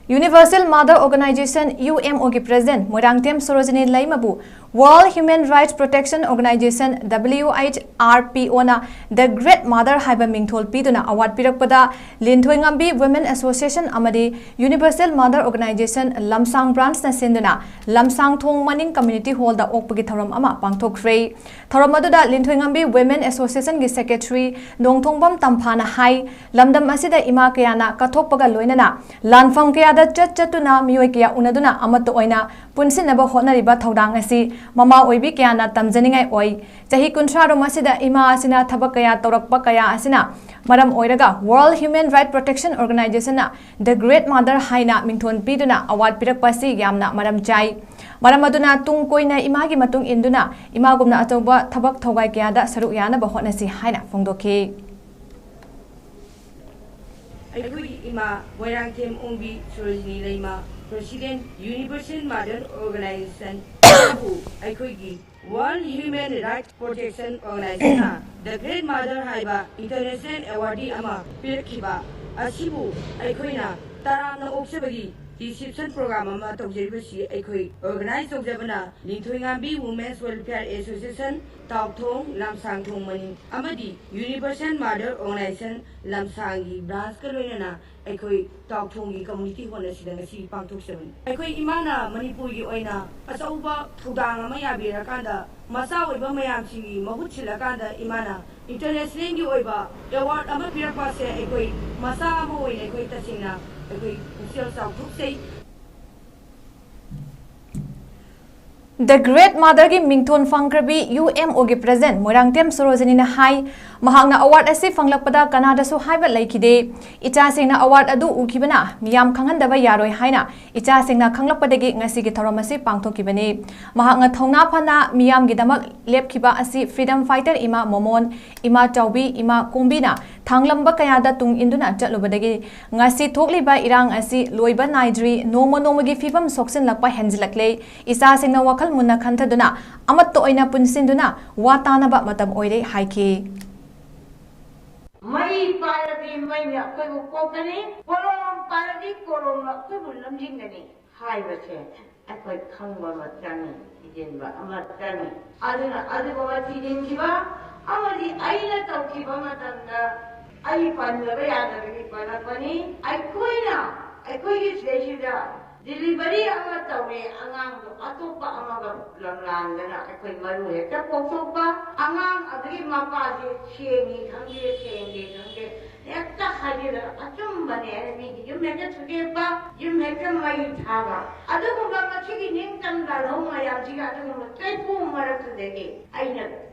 Universal Mother Organization, UMO ꯒꯤ President ꯃꯣꯏꯔꯥꯡꯊꯦꯝ ꯁꯣꯔꯣꯖꯤꯅꯤ ꯂꯩꯃꯕꯨ World Human Rights Protection Organization, WHRPO ꯅ The Great Mother ꯍꯥꯏꯕ ꯃꯤꯡꯊꯣꯜ ꯄꯤꯗꯨꯅ award ꯄꯤꯔꯛꯄꯗ ꯂꯤꯟꯊꯣꯏꯉꯝꯕꯤ Women Association ꯑꯃꯗꯤ Universal Mother Organization ꯂꯝꯁꯥꯡ branch ꯅ ꯁꯤꯟꯗꯨꯅ ꯂꯝꯁꯥꯡ ꯊꯣꯡ ꯃꯅꯤꯡ community hall ꯗ ꯑꯣꯛꯄꯒꯤ ꯊꯧꯔꯝ ꯑꯃ ꯄꯥꯡꯊꯣꯛꯈ꯭ꯔꯦ꯫ ꯊꯧꯔꯝ ꯑꯗꯨꯗ ꯂꯤꯟꯊꯣꯏꯉꯝꯕꯤ Women Association ꯒꯤ Secretary ꯅꯣꯡꯊꯣꯡꯕꯝ ꯇꯝꯐꯥꯅ ꯍꯥꯏ, ꯂꯝꯗꯝ ꯑꯁꯤꯗ ꯏꯃꯥ ꯀꯌꯥꯅ ꯀꯠꯊꯣꯛꯄꯒ ꯂꯣꯏꯅꯅ ꯂꯥꯟꯐꯝ ꯀꯌꯥꯗ ꯆꯠ ꯆꯠꯇꯨꯅ ꯃꯤꯑꯣꯏ ꯀꯌꯥ ꯎꯅꯗꯨꯅ ꯑꯃꯠꯇ ꯑꯣꯏꯅ ꯄꯨꯟꯁꯤꯟꯅꯕ ꯍꯣꯠꯅꯔꯤꯕ ꯊꯧꯗꯥꯡ ꯑꯁꯤ ꯃꯃꯥ ꯑꯣꯏꯕꯤ ꯀꯌꯥꯅ ꯇꯝꯖꯅꯤꯡꯉꯥꯏ ꯑꯣꯏ꯫ ꯆꯍꯤ ꯀꯨꯟꯊ꯭ꯔꯥꯔꯣꯝ ꯑꯁꯤꯗ ꯏꯃꯥ ꯑꯁꯤꯅ ꯊꯕꯛ ꯀꯌꯥ ꯇꯧꯔꯛꯄ ꯀꯌꯥ ꯑꯁꯤꯅ ꯃꯔꯝ ꯑꯣꯏꯔꯒ World Human Rights Protection Organization ꯅ The Great Mother ꯍꯥꯏꯅ ꯃꯤꯡꯊꯣꯟ ꯄꯤꯗꯨꯅ award ꯄꯤꯔꯛꯄ ꯑꯁꯤ ꯌꯥꯝꯅ ꯃꯔꯝ ꯆꯥꯏ꯫ ꯃꯔꯝ ꯑꯗꯨꯅ ꯇꯨꯡ ꯀꯣꯏꯅ ꯏꯃꯥꯒꯤ ꯃꯇꯨꯡ ꯏꯟꯗꯨꯅ ꯏꯃꯥꯒꯨꯝꯅ ꯑꯆꯧꯕ ꯊꯕꯛ ꯊꯧꯒꯥꯏ ꯀꯌꯥꯗ ꯁꯔꯨꯛ ꯌꯥꯅꯕ ꯍꯣꯠꯅꯁꯤ ꯍꯥꯏꯅ ꯐꯣꯡꯗꯣꯛꯈꯤ꯫ ꯑꯩꯈꯣꯏꯒꯤ ꯏꯃꯥ ꯃꯣꯏꯔꯥꯡꯊꯦꯝ ꯑꯣꯡꯕꯤ ꯁꯣꯔꯣꯖꯤꯅꯤ ꯂꯩꯃ, President, Universal Mother Organization ꯕꯨ ꯑꯩꯈꯣꯏꯒꯤ World Human Rights Protection Organization ꯅ The Great Mother ꯍꯥꯏꯕ international award ꯑꯃ ꯄꯤꯔꯛꯈꯤꯕ ꯑꯁꯤꯕꯨ ꯑꯩꯈꯣꯏꯅ ꯇꯔꯥꯝꯅ ꯑꯣꯛꯆꯕꯒꯤ reception program ꯑꯃ ꯇꯧꯖꯔꯤꯕꯁꯤ ꯑꯩꯈꯣꯏ organize ꯇꯧꯖꯕꯅ ꯂꯤꯟꯊꯣꯏꯉꯥꯝꯕꯤ Women's Welfare Association, ꯇꯥꯎꯊꯣꯡ, ꯂꯝꯁꯥꯡꯊꯣꯡ ꯃꯅꯤꯡ ꯑꯃꯗꯤ Universal Mother Organization ꯂꯝꯁꯥꯡꯒꯤ branch ꯀ ꯂꯣꯏꯅꯅ ꯑꯩꯈꯣꯏ ꯇꯥꯎꯊꯣꯡꯒꯤ community hall ꯑꯁꯤꯗ ꯉꯁꯤ ꯄꯥꯡꯊꯣꯛꯆꯕꯅꯤ꯫ ꯑꯩꯈꯣꯏ ꯏꯃꯥꯅ ꯃꯅꯤꯄꯨꯔꯒꯤ ꯑꯣꯏꯅ ꯑꯆꯧꯕ ꯊꯧꯗꯥꯡ ꯑꯃ ꯌꯥꯕꯤꯔꯀꯥꯟꯗ ꯃꯆꯥ ꯑꯣꯏꯕ ꯃꯌꯥꯝꯁꯤꯡꯒꯤ ꯃꯍꯨꯠ ꯁꯤꯜꯂꯀꯥꯟꯗ ꯏꯃꯥꯅ international ꯒꯤ ꯑꯣꯏꯕ award ꯑꯃ ꯄꯤꯔꯛꯄ ꯑꯁꯦ ꯑꯩꯈꯣꯏ ꯃꯆꯥ ꯑꯃ ꯑꯣꯏꯅ ꯑꯩꯈꯣꯏ ꯇꯁꯦꯡꯅ ꯑꯩꯈꯣꯏ ꯄꯨꯛꯆꯦꯜ ꯆꯥꯎꯊꯣꯛꯆꯩ꯫ The Great Motherꯒꯤ ꯃꯤꯡꯊꯣꯟ ꯐꯪꯈ꯭ꯔꯕꯤ UMOꯒꯤ President ꯃꯣꯏꯔꯥꯡꯊꯦꯝ ꯁꯣꯔꯣꯖꯤꯅꯤꯅ ꯍꯥꯏ, ꯃꯍꯥꯛꯅ award ꯑꯁꯤ ꯐꯪꯂꯛꯄꯗ ꯀꯅꯥꯗꯁꯨ ꯍꯥꯏꯕ ꯂꯩꯈꯤꯗꯦ꯫ ꯏꯆꯥꯁꯤꯡꯅ award ꯑꯗꯨ ꯎꯈꯤꯕꯅ ꯃꯤꯌꯥꯝ ꯈꯪꯍꯟꯗꯕ ꯌꯥꯔꯣꯏ ꯍꯥꯏꯅ ꯏꯆꯥꯁꯤꯡꯅ ꯈꯪꯂꯛꯄꯗꯒꯤ ꯉꯁꯤꯒꯤ ꯊꯧꯔꯝ ꯑꯁꯤ ꯄꯥꯡꯊꯣꯛꯈꯤꯕꯅꯤ꯫ ꯃꯍꯥꯛꯅ ꯊꯧꯅꯥ ꯐꯅ ꯃꯤꯌꯥꯝꯒꯤꯗꯃꯛ ꯂꯦꯞꯈꯤꯕ ꯑꯁꯤ freedom fighter ꯏꯃꯥ ꯃꯣꯃꯣꯟ, ꯏꯃꯥ ꯆꯥꯎꯕꯤ, ꯏꯃꯥ ꯀꯣꯝꯕꯤꯅ ꯊꯥꯡꯂꯝꯕ ꯀꯌꯥꯗ ꯇꯨꯡ ꯏꯟꯗꯨꯅ ꯆꯠꯂꯨꯕꯗꯒꯤ ꯉꯁꯤ ꯊꯣꯛꯂꯤꯕ ꯏꯔꯥꯡ ꯑꯁꯤ ꯂꯣꯏꯕ ꯅꯥꯏꯗ꯭ꯔꯤ꯫ ꯅꯣꯡꯃ ꯅꯣꯡꯃꯒꯤ ꯐꯤꯕꯝ ꯁꯣꯛꯆꯤꯜꯂꯛꯄ ꯍꯦꯟꯖꯤꯜꯂꯛꯂꯦ꯫ ꯏꯆꯥꯁꯤꯡꯅ ꯋꯥꯈꯜ ꯃꯨꯟꯅ ꯈꯟꯊꯗꯨꯅ ꯑꯃꯠꯇ ꯑꯣꯏꯅ ꯄꯨꯟꯁꯤꯟꯗꯨꯅ ꯋꯥ ꯇꯥꯅꯕ ꯃꯇꯝ ꯑꯣꯏꯔꯦ ꯍꯥꯏꯈꯤ꯫ ꯃꯩ ꯄꯥꯏꯔꯗꯤ ꯃꯩꯅ ꯑꯩꯈꯣꯏꯕꯨ ꯄꯣꯛꯀꯅꯤ, ꯀꯣꯂꯣꯝ ꯄꯥꯏꯔꯗꯤ ꯀꯣꯂꯣꯝꯅ ꯑꯩꯈꯣꯏꯕꯨ ꯂꯝꯖꯤꯡꯒꯅꯤ ꯍꯥꯏꯕꯁꯦ ꯑꯩꯈꯣꯏ ꯈꯪꯕ ꯑꯃ ꯆꯪꯉꯤ, ꯊꯤꯖꯤꯟꯕ ꯑꯃ ꯆꯪꯉꯤ꯫ ꯑꯗꯨꯅ ꯑꯗꯨꯒꯨꯝꯕ ꯊꯤꯖꯤꯟꯈꯤꯕ ꯑꯃꯗꯤ ꯑꯩꯅ ꯇꯧꯈꯤꯕ ꯃꯇꯝꯗ ꯑꯩ ꯄꯟꯗꯕ ꯌꯥꯗꯕꯒꯤ ꯄꯜꯂꯛꯄꯅꯤ꯫ ꯑꯩꯈꯣꯏꯅ ꯑꯩꯈꯣꯏꯒꯤ ꯁꯤꯗꯩꯁꯤꯗ delivery ꯑꯃ ꯇꯧꯔꯦ, ꯑꯉꯥꯡꯗꯣ ꯑꯇꯣꯞꯄ ꯑꯃꯒ ꯂꯝꯂꯥꯟꯗꯅ ꯑꯩꯈꯣꯏ ꯃꯔꯨ ꯍꯦꯛꯇ ꯀꯣꯛꯊꯣꯛꯄ, ꯑꯉꯥꯡ ꯑꯗꯨꯒꯤ ꯃꯄꯥꯁꯦ ꯁꯦꯡꯉꯤ ꯈꯪꯗꯦ ꯁꯦꯡꯗꯦ ꯈꯪꯗꯦ ꯍꯦꯛꯇ ꯍꯥꯏꯖꯤꯜꯂꯒ ꯑꯆꯨꯝꯕꯅꯦ ꯍꯥꯏꯅ ꯃꯤꯒꯤ ꯌꯨꯝ ꯍꯦꯛꯇ ꯊꯨꯗꯦꯛꯄ, ꯌꯨꯝ ꯍꯦꯛꯇ ꯃꯩ ꯊꯥꯕ, ꯑꯗꯨꯒꯨꯝꯕ ꯃꯁꯤꯒꯤ ꯅꯤꯡꯇꯝ ꯂꯥꯜꯍꯧ ꯃꯌꯥꯝꯁꯤꯒ ꯑꯗꯨꯒꯨꯝꯕ ꯀꯩꯀꯨ ꯃꯔꯛꯇꯨꯗꯒꯤ ꯑꯩꯅ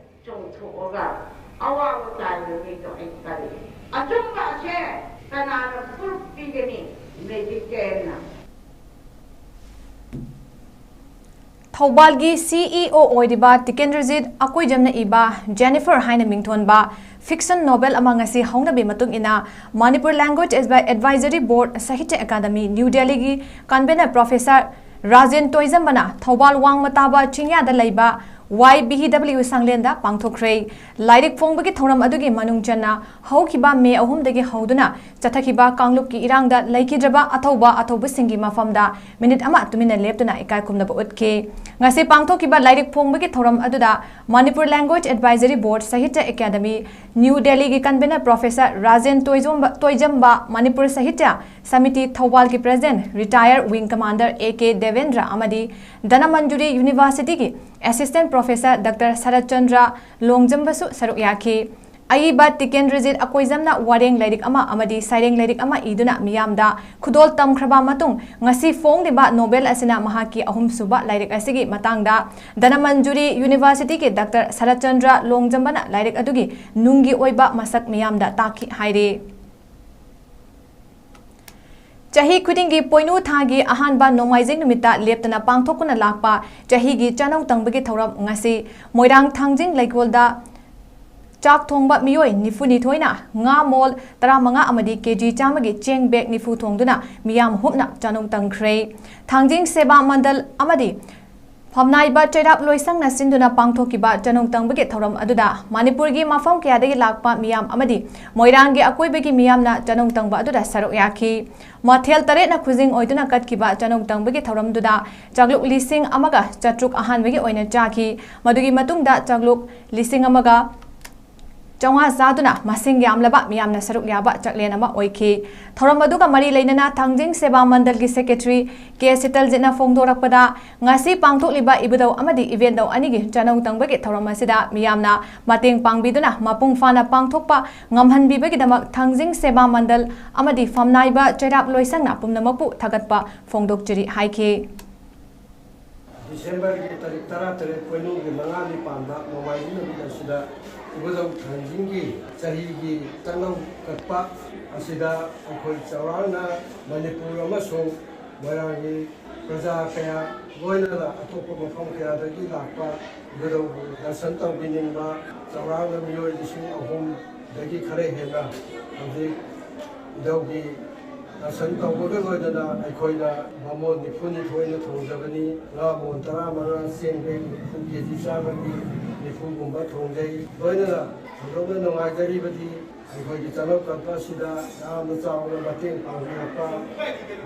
ꯆꯣꯡꯊꯣꯛꯑꯒ ꯑꯋꯥꯕ ꯇꯥꯔꯤꯕ ꯃꯤꯗꯣ ꯑꯩ ꯀꯜꯂꯤ꯫ ꯑꯆꯨꯝꯕ ꯑꯁꯦ ꯀꯅꯥꯅ proof ꯄꯤꯒꯅꯤ? Magicianꯅ꯫ ꯊꯧꯕꯥꯜꯒꯤ CEO ꯑꯣꯏꯔꯤꯕ ꯇꯤꯀꯦꯟꯗ꯭ꯔꯖꯤꯠ ꯑꯀꯣꯏꯖꯝꯅ ꯏꯕ Jennifer ꯍꯥꯏꯅ ꯃꯤꯡꯊꯣꯟꯕ fiction novel ꯑꯃ ꯉꯁꯤ ꯍꯧꯅꯕꯤ ꯃꯇꯨꯡ ꯏꯟꯅ Manipur Language Advi-, Advisory Board Sahitya Academy, New Delhiꯒꯤ convener Professor Rajen ꯇꯣꯏꯖꯝꯕꯅ Thoubal ꯋꯥꯡꯃ ꯇꯥꯕ ꯆꯤꯡꯌꯥꯗ ꯂꯩꯕ YBEW ꯁꯪꯂꯦꯟꯗ ꯄꯥꯡꯊꯣꯛꯈ꯭ꯔꯦ꯫ ꯂꯥꯏꯔꯤꯛ ꯐꯣꯡꯕꯒꯤ ꯊꯧꯔꯝ ꯑꯗꯨꯒꯤ ꯃꯅꯨꯡ ꯆꯟꯅ ꯍꯧꯈꯤꯕ ꯃꯦ ꯑꯍꯨꯝꯗꯒꯤ ꯍꯧꯗꯨꯅ ꯆꯠꯊꯈꯤꯕ ꯀꯥꯡꯂꯨꯞꯀꯤ ꯏꯔꯥꯡꯗ ꯂꯩꯈꯤꯗ꯭ꯔꯕ ꯑꯊꯧꯕ ꯑꯊꯧꯕꯁꯤꯡꯒꯤ ꯃꯐꯝꯗ ꯃꯤꯅꯤꯠ ꯑꯃ ꯇꯨꯃꯤꯟꯅ ꯂꯦꯞꯇꯨꯅ ꯏꯀꯥꯏ ꯈꯨꯝꯅꯕ ꯎꯠꯈꯤ꯫ ꯉꯁꯤ ꯄꯥꯡꯊꯣꯛꯈꯤꯕ ꯂꯥꯏꯔꯤꯛ ꯐꯣꯡꯕꯒꯤ ꯊꯧꯔꯝ ꯑꯗꯨꯗ Manipur Language Advisory Board Sahitya Academy, New Delhiꯒꯤ convener Professor Rajen ꯇꯣꯏꯖꯣꯝꯕ-, ꯇꯣꯏꯖꯝꯕ, Manipur Sahitya samiti ꯊꯧꯕꯥꯜꯒꯤ President, Retired Wing Commander A K Debendra ꯑꯃꯗꯤ ꯙꯅꯃꯟꯖꯨꯔꯤ Universityꯒꯤ Assistant Professor Doctor ꯁꯔꯠ ꯆꯟꯗ꯭ꯔ ꯂꯣꯡꯖꯝꯕꯁꯨ ꯁꯔꯨꯛ ꯌꯥꯈꯤ꯫ ꯑꯏꯕ ꯇꯤꯀꯦꯟꯗ꯭ꯔꯖꯤꯠ ꯑꯀꯣꯏꯖꯝꯅ ꯋꯥꯔꯦꯡ ꯂꯥꯏꯔꯤꯛ ꯑꯃ ꯑꯃꯗꯤ ꯁꯩꯔꯦꯡ ꯂꯥꯏꯔꯤꯛ ꯑꯃ ꯏꯗꯨꯅ ꯃꯤꯌꯥꯝꯗ ꯈꯨꯗꯣꯜ ꯇꯝꯈ꯭ꯔꯕ ꯃꯇꯨꯡ, ꯉꯁꯤ ꯐꯣꯡꯂꯤꯕ ꯅꯣꯕꯦꯜ ꯑꯁꯤꯅ ꯃꯍꯥꯛꯀꯤ ꯑꯍꯨꯝꯁꯨꯕ ꯂꯥꯏꯔꯤꯛ ꯑꯁꯤꯒꯤ ꯃꯇꯥꯡꯗ ꯙꯅꯃꯟꯖꯨꯔꯤ ꯌꯨꯅꯤꯚꯔꯁꯤꯇꯤꯒꯤ ꯗꯥꯛꯇꯔ ꯁꯔꯠꯆꯟꯗ꯭ꯔ ꯂꯣꯡꯖꯝꯕꯅ ꯂꯥꯏꯔꯤꯛ ꯑꯗꯨꯒꯤ ꯅꯨꯡꯒꯤ ꯑꯣꯏꯕ ꯃꯁꯛ ꯃꯤꯌꯥꯝꯗ ꯇꯥꯛꯈꯤ ꯍꯥꯏꯔꯤ꯫ ꯆꯍꯤ ꯈꯨꯗꯤꯡꯒꯤ ꯄꯣꯏꯅꯨ ꯊꯥꯒꯤ ꯑꯍꯥꯟꯕ ꯅꯣꯡꯃꯥꯏꯖꯤꯡ ꯅꯨꯃꯤꯠꯇ ꯂꯦꯞꯇꯅ ꯄꯥꯡꯊꯣꯛꯇꯨꯅ ꯂꯥꯛꯄ ꯆꯍꯤꯒꯤ ꯆꯥꯅꯧ ꯇꯪꯕꯒꯤ ꯊꯧꯔꯝ ꯉꯁꯤ ꯃꯣꯏꯔꯥꯡ ꯊꯥꯡꯖꯤꯡ ꯂꯩꯀꯣꯜꯗ ꯆꯥꯛ ꯊꯣꯡꯕ ꯃꯤꯑꯣꯏ ꯅꯤꯐꯨ ꯅꯤꯊꯣꯏꯅ ꯉꯥ ꯃꯣꯜ ꯇꯔꯥꯃꯉꯥ ꯑꯃꯗꯤ ꯀꯦ ꯖꯤ ꯆꯥꯝꯃꯒꯤ ꯆꯦꯡ ꯕꯦꯒ ꯅꯤꯐꯨ ꯊꯣꯡꯗꯨꯅ ꯃꯤꯌꯥꯝ ꯍꯨꯞꯅ ꯆꯥꯅꯧ ꯇꯪꯈ꯭ꯔꯦ꯫ ꯊꯥꯡꯖꯤꯡ ꯁꯦꯕꯥ ꯃꯟꯗꯜ ꯑꯃꯗꯤ ꯐꯝꯅꯥꯏꯕ ꯆꯩꯔꯥꯛ ꯂꯣꯏꯁꯪꯅ ꯁꯤꯟꯗꯨꯅ ꯄꯥꯡꯊꯣꯛꯈꯤꯕ ꯆꯥꯅꯧ ꯇꯪꯕꯒꯤ ꯊꯧꯔꯝ ꯑꯗꯨꯗ ꯃꯅꯤꯄꯨꯔꯒꯤ ꯃꯐꯝ ꯀꯌꯥꯗꯒꯤ ꯂꯥꯛꯄ ꯃꯤꯌꯥꯝ ꯑꯃꯗꯤ ꯃꯣꯏꯔꯥꯡꯒꯤ ꯑꯀꯣꯏꯕꯒꯤ ꯃꯤꯌꯥꯝꯅ ꯆꯥꯅꯧ ꯇꯪꯕ ꯑꯗꯨꯗ ꯁꯔꯨꯛ ꯌꯥꯈꯤ꯫ ꯃꯊꯦꯜ ꯇꯔꯦꯠꯅ ꯈꯨꯖꯤꯡ ꯑꯣꯏꯗꯨꯅ ꯀꯠꯈꯤꯕ ꯆꯥꯅꯧ ꯇꯪꯕꯒꯤ ꯊꯧꯔꯝꯗꯨꯗ ꯆꯥꯛꯂꯨꯛ ꯂꯤꯁꯤꯡ ꯑꯃꯒ ꯆꯥꯇ꯭ꯔꯨꯛ ꯑꯍꯥꯟꯕꯒꯤ ꯑꯣꯏꯅ ꯆꯥꯈꯤ꯫ ꯃꯗꯨꯒꯤ ꯃꯇꯨꯡꯗ ꯆꯥꯛꯂꯨꯛ ꯂꯤꯁꯤꯡ ꯑꯃꯒ ꯆꯥꯝꯃꯉꯥ ꯆꯥꯗꯨꯅ ꯃꯁꯤꯡ ꯌꯥꯝꯂꯕ ꯃꯤꯌꯥꯝꯅ ꯁꯔꯨꯛ ꯌꯥꯕ ꯆꯥꯛꯂꯦꯟ ꯑꯃ ꯑꯣꯏꯈꯤ꯫ ꯊꯧꯔꯝ ꯑꯗꯨꯒ ꯃꯔꯤ ꯂꯩꯅꯅ ꯊꯥꯡꯖꯤꯡ ꯁꯦꯕꯥ ꯃꯟꯗꯜꯒꯤ ꯁꯦꯀ꯭ꯔꯦꯇꯔꯤ ꯀꯦ ꯁꯤꯇꯜꯖꯤꯠꯅ ꯐꯣꯡꯗꯣꯔꯛꯄꯗ, ꯉꯁꯤ ꯄꯥꯡꯊꯣꯛꯂꯤꯕ ꯏꯕꯨꯙꯧ ꯑꯃꯗꯤ ꯏꯕꯦꯟꯗꯧ ꯑꯅꯤꯒꯤ ꯆꯥꯅꯧ ꯇꯪꯕꯒꯤ ꯊꯧꯔꯝ ꯑꯁꯤꯗ ꯃꯤꯌꯥꯝꯅ ꯃꯇꯦꯡ ꯄꯥꯡꯕꯤꯗꯨꯅ ꯃꯄꯨꯡ ꯐꯥꯅ ꯄꯥꯡꯊꯣꯛꯄ ꯉꯝꯍꯟꯕꯤꯕꯒꯤꯗꯃꯛ ꯊꯥꯡꯖꯤꯡ ꯁꯦꯕꯥ ꯃꯟꯗꯜ ꯑꯃꯗꯤ ꯐꯝꯅꯥꯏꯕ ꯆꯩꯔꯥꯛ ꯂꯣꯏꯁꯪꯅ ꯄꯨꯝꯅꯃꯛꯄꯨ ꯊꯥꯒꯠꯄ ꯐꯣꯡꯗꯣꯛꯆꯔꯤ ꯍꯥꯏꯈꯤ꯫ ꯗꯤꯁꯦꯝꯕꯔꯒꯤ ꯇꯥꯔꯤꯛ ꯇꯔꯥꯇꯔꯦꯠ, ꯄꯣꯏꯅꯨꯒꯤ ꯃꯉꯥꯅꯤ ꯄꯥꯟꯕ ꯅꯣꯡꯃꯥꯏꯖꯤꯡ ꯅꯨꯃꯤꯠ ꯑꯁꯤꯗ ꯏꯕꯨꯙꯧ ꯊꯥꯡꯖꯤꯡꯒꯤ ꯆꯍꯤꯒꯤ ꯆꯥꯅꯧ ꯀꯠꯄ ꯑꯁꯤꯗ ꯑꯩꯈꯣꯏ ꯆꯥꯎꯔꯥꯛꯅ ꯃꯅꯤꯄꯨꯔ ꯑꯃꯁꯨꯡ ꯃꯣꯏꯔꯥꯡꯒꯤ ꯄ꯭ꯔꯖꯥ ꯀꯌꯥ, ꯂꯣꯏꯅꯅ ꯑꯇꯣꯞꯄ ꯃꯐꯝ ꯀꯌꯥꯗꯒꯤ ꯂꯥꯛꯄ ꯏꯕꯨꯙꯧꯕꯨ ꯗꯔꯁꯟ ꯇꯧꯕꯤꯅꯤꯡꯕ ꯆꯥꯎꯔꯥꯛꯅ ꯃꯤꯑꯣꯏ ꯂꯤꯁꯤꯡ ꯑꯍꯨꯝꯗꯒꯤ ꯈꯔ ꯍꯦꯟꯅ ꯍꯧꯖꯤꯛ ꯏꯙꯧꯒꯤ ꯗꯔꯁꯟ ꯇꯧꯕꯒ ꯂꯣꯏꯅꯅ ꯑꯩꯈꯣꯏꯅ ꯕꯥꯃꯣꯟ ꯅꯤꯐꯨ ꯅꯤꯊꯣꯏꯅ ꯊꯣꯡꯖꯕꯅꯤ꯫ ꯉꯥ ꯃꯣꯟ ꯇꯔꯥꯃꯉꯥ, ꯆꯦꯡ ꯕꯦꯒ ꯅꯤꯐꯨ, ꯀꯦ ꯖꯤ ꯆꯥꯝꯃꯒꯤ ꯅꯤꯐꯨꯒꯨꯝꯕ ꯊꯣꯡꯖꯩ꯫ ꯂꯣꯏꯅꯅ ꯊꯣꯏꯗꯣꯛꯅ ꯅꯨꯡꯉꯥꯏꯖꯔꯤꯕꯗꯤ ꯑꯩꯈꯣꯏꯒꯤ ꯆꯥꯅꯧ ꯀꯠꯄ ꯑꯁꯤꯗ ꯌꯥꯝꯅ ꯆꯥꯎꯅ ꯃꯇꯦꯡ ꯄꯥꯡꯕꯤꯔꯛꯄ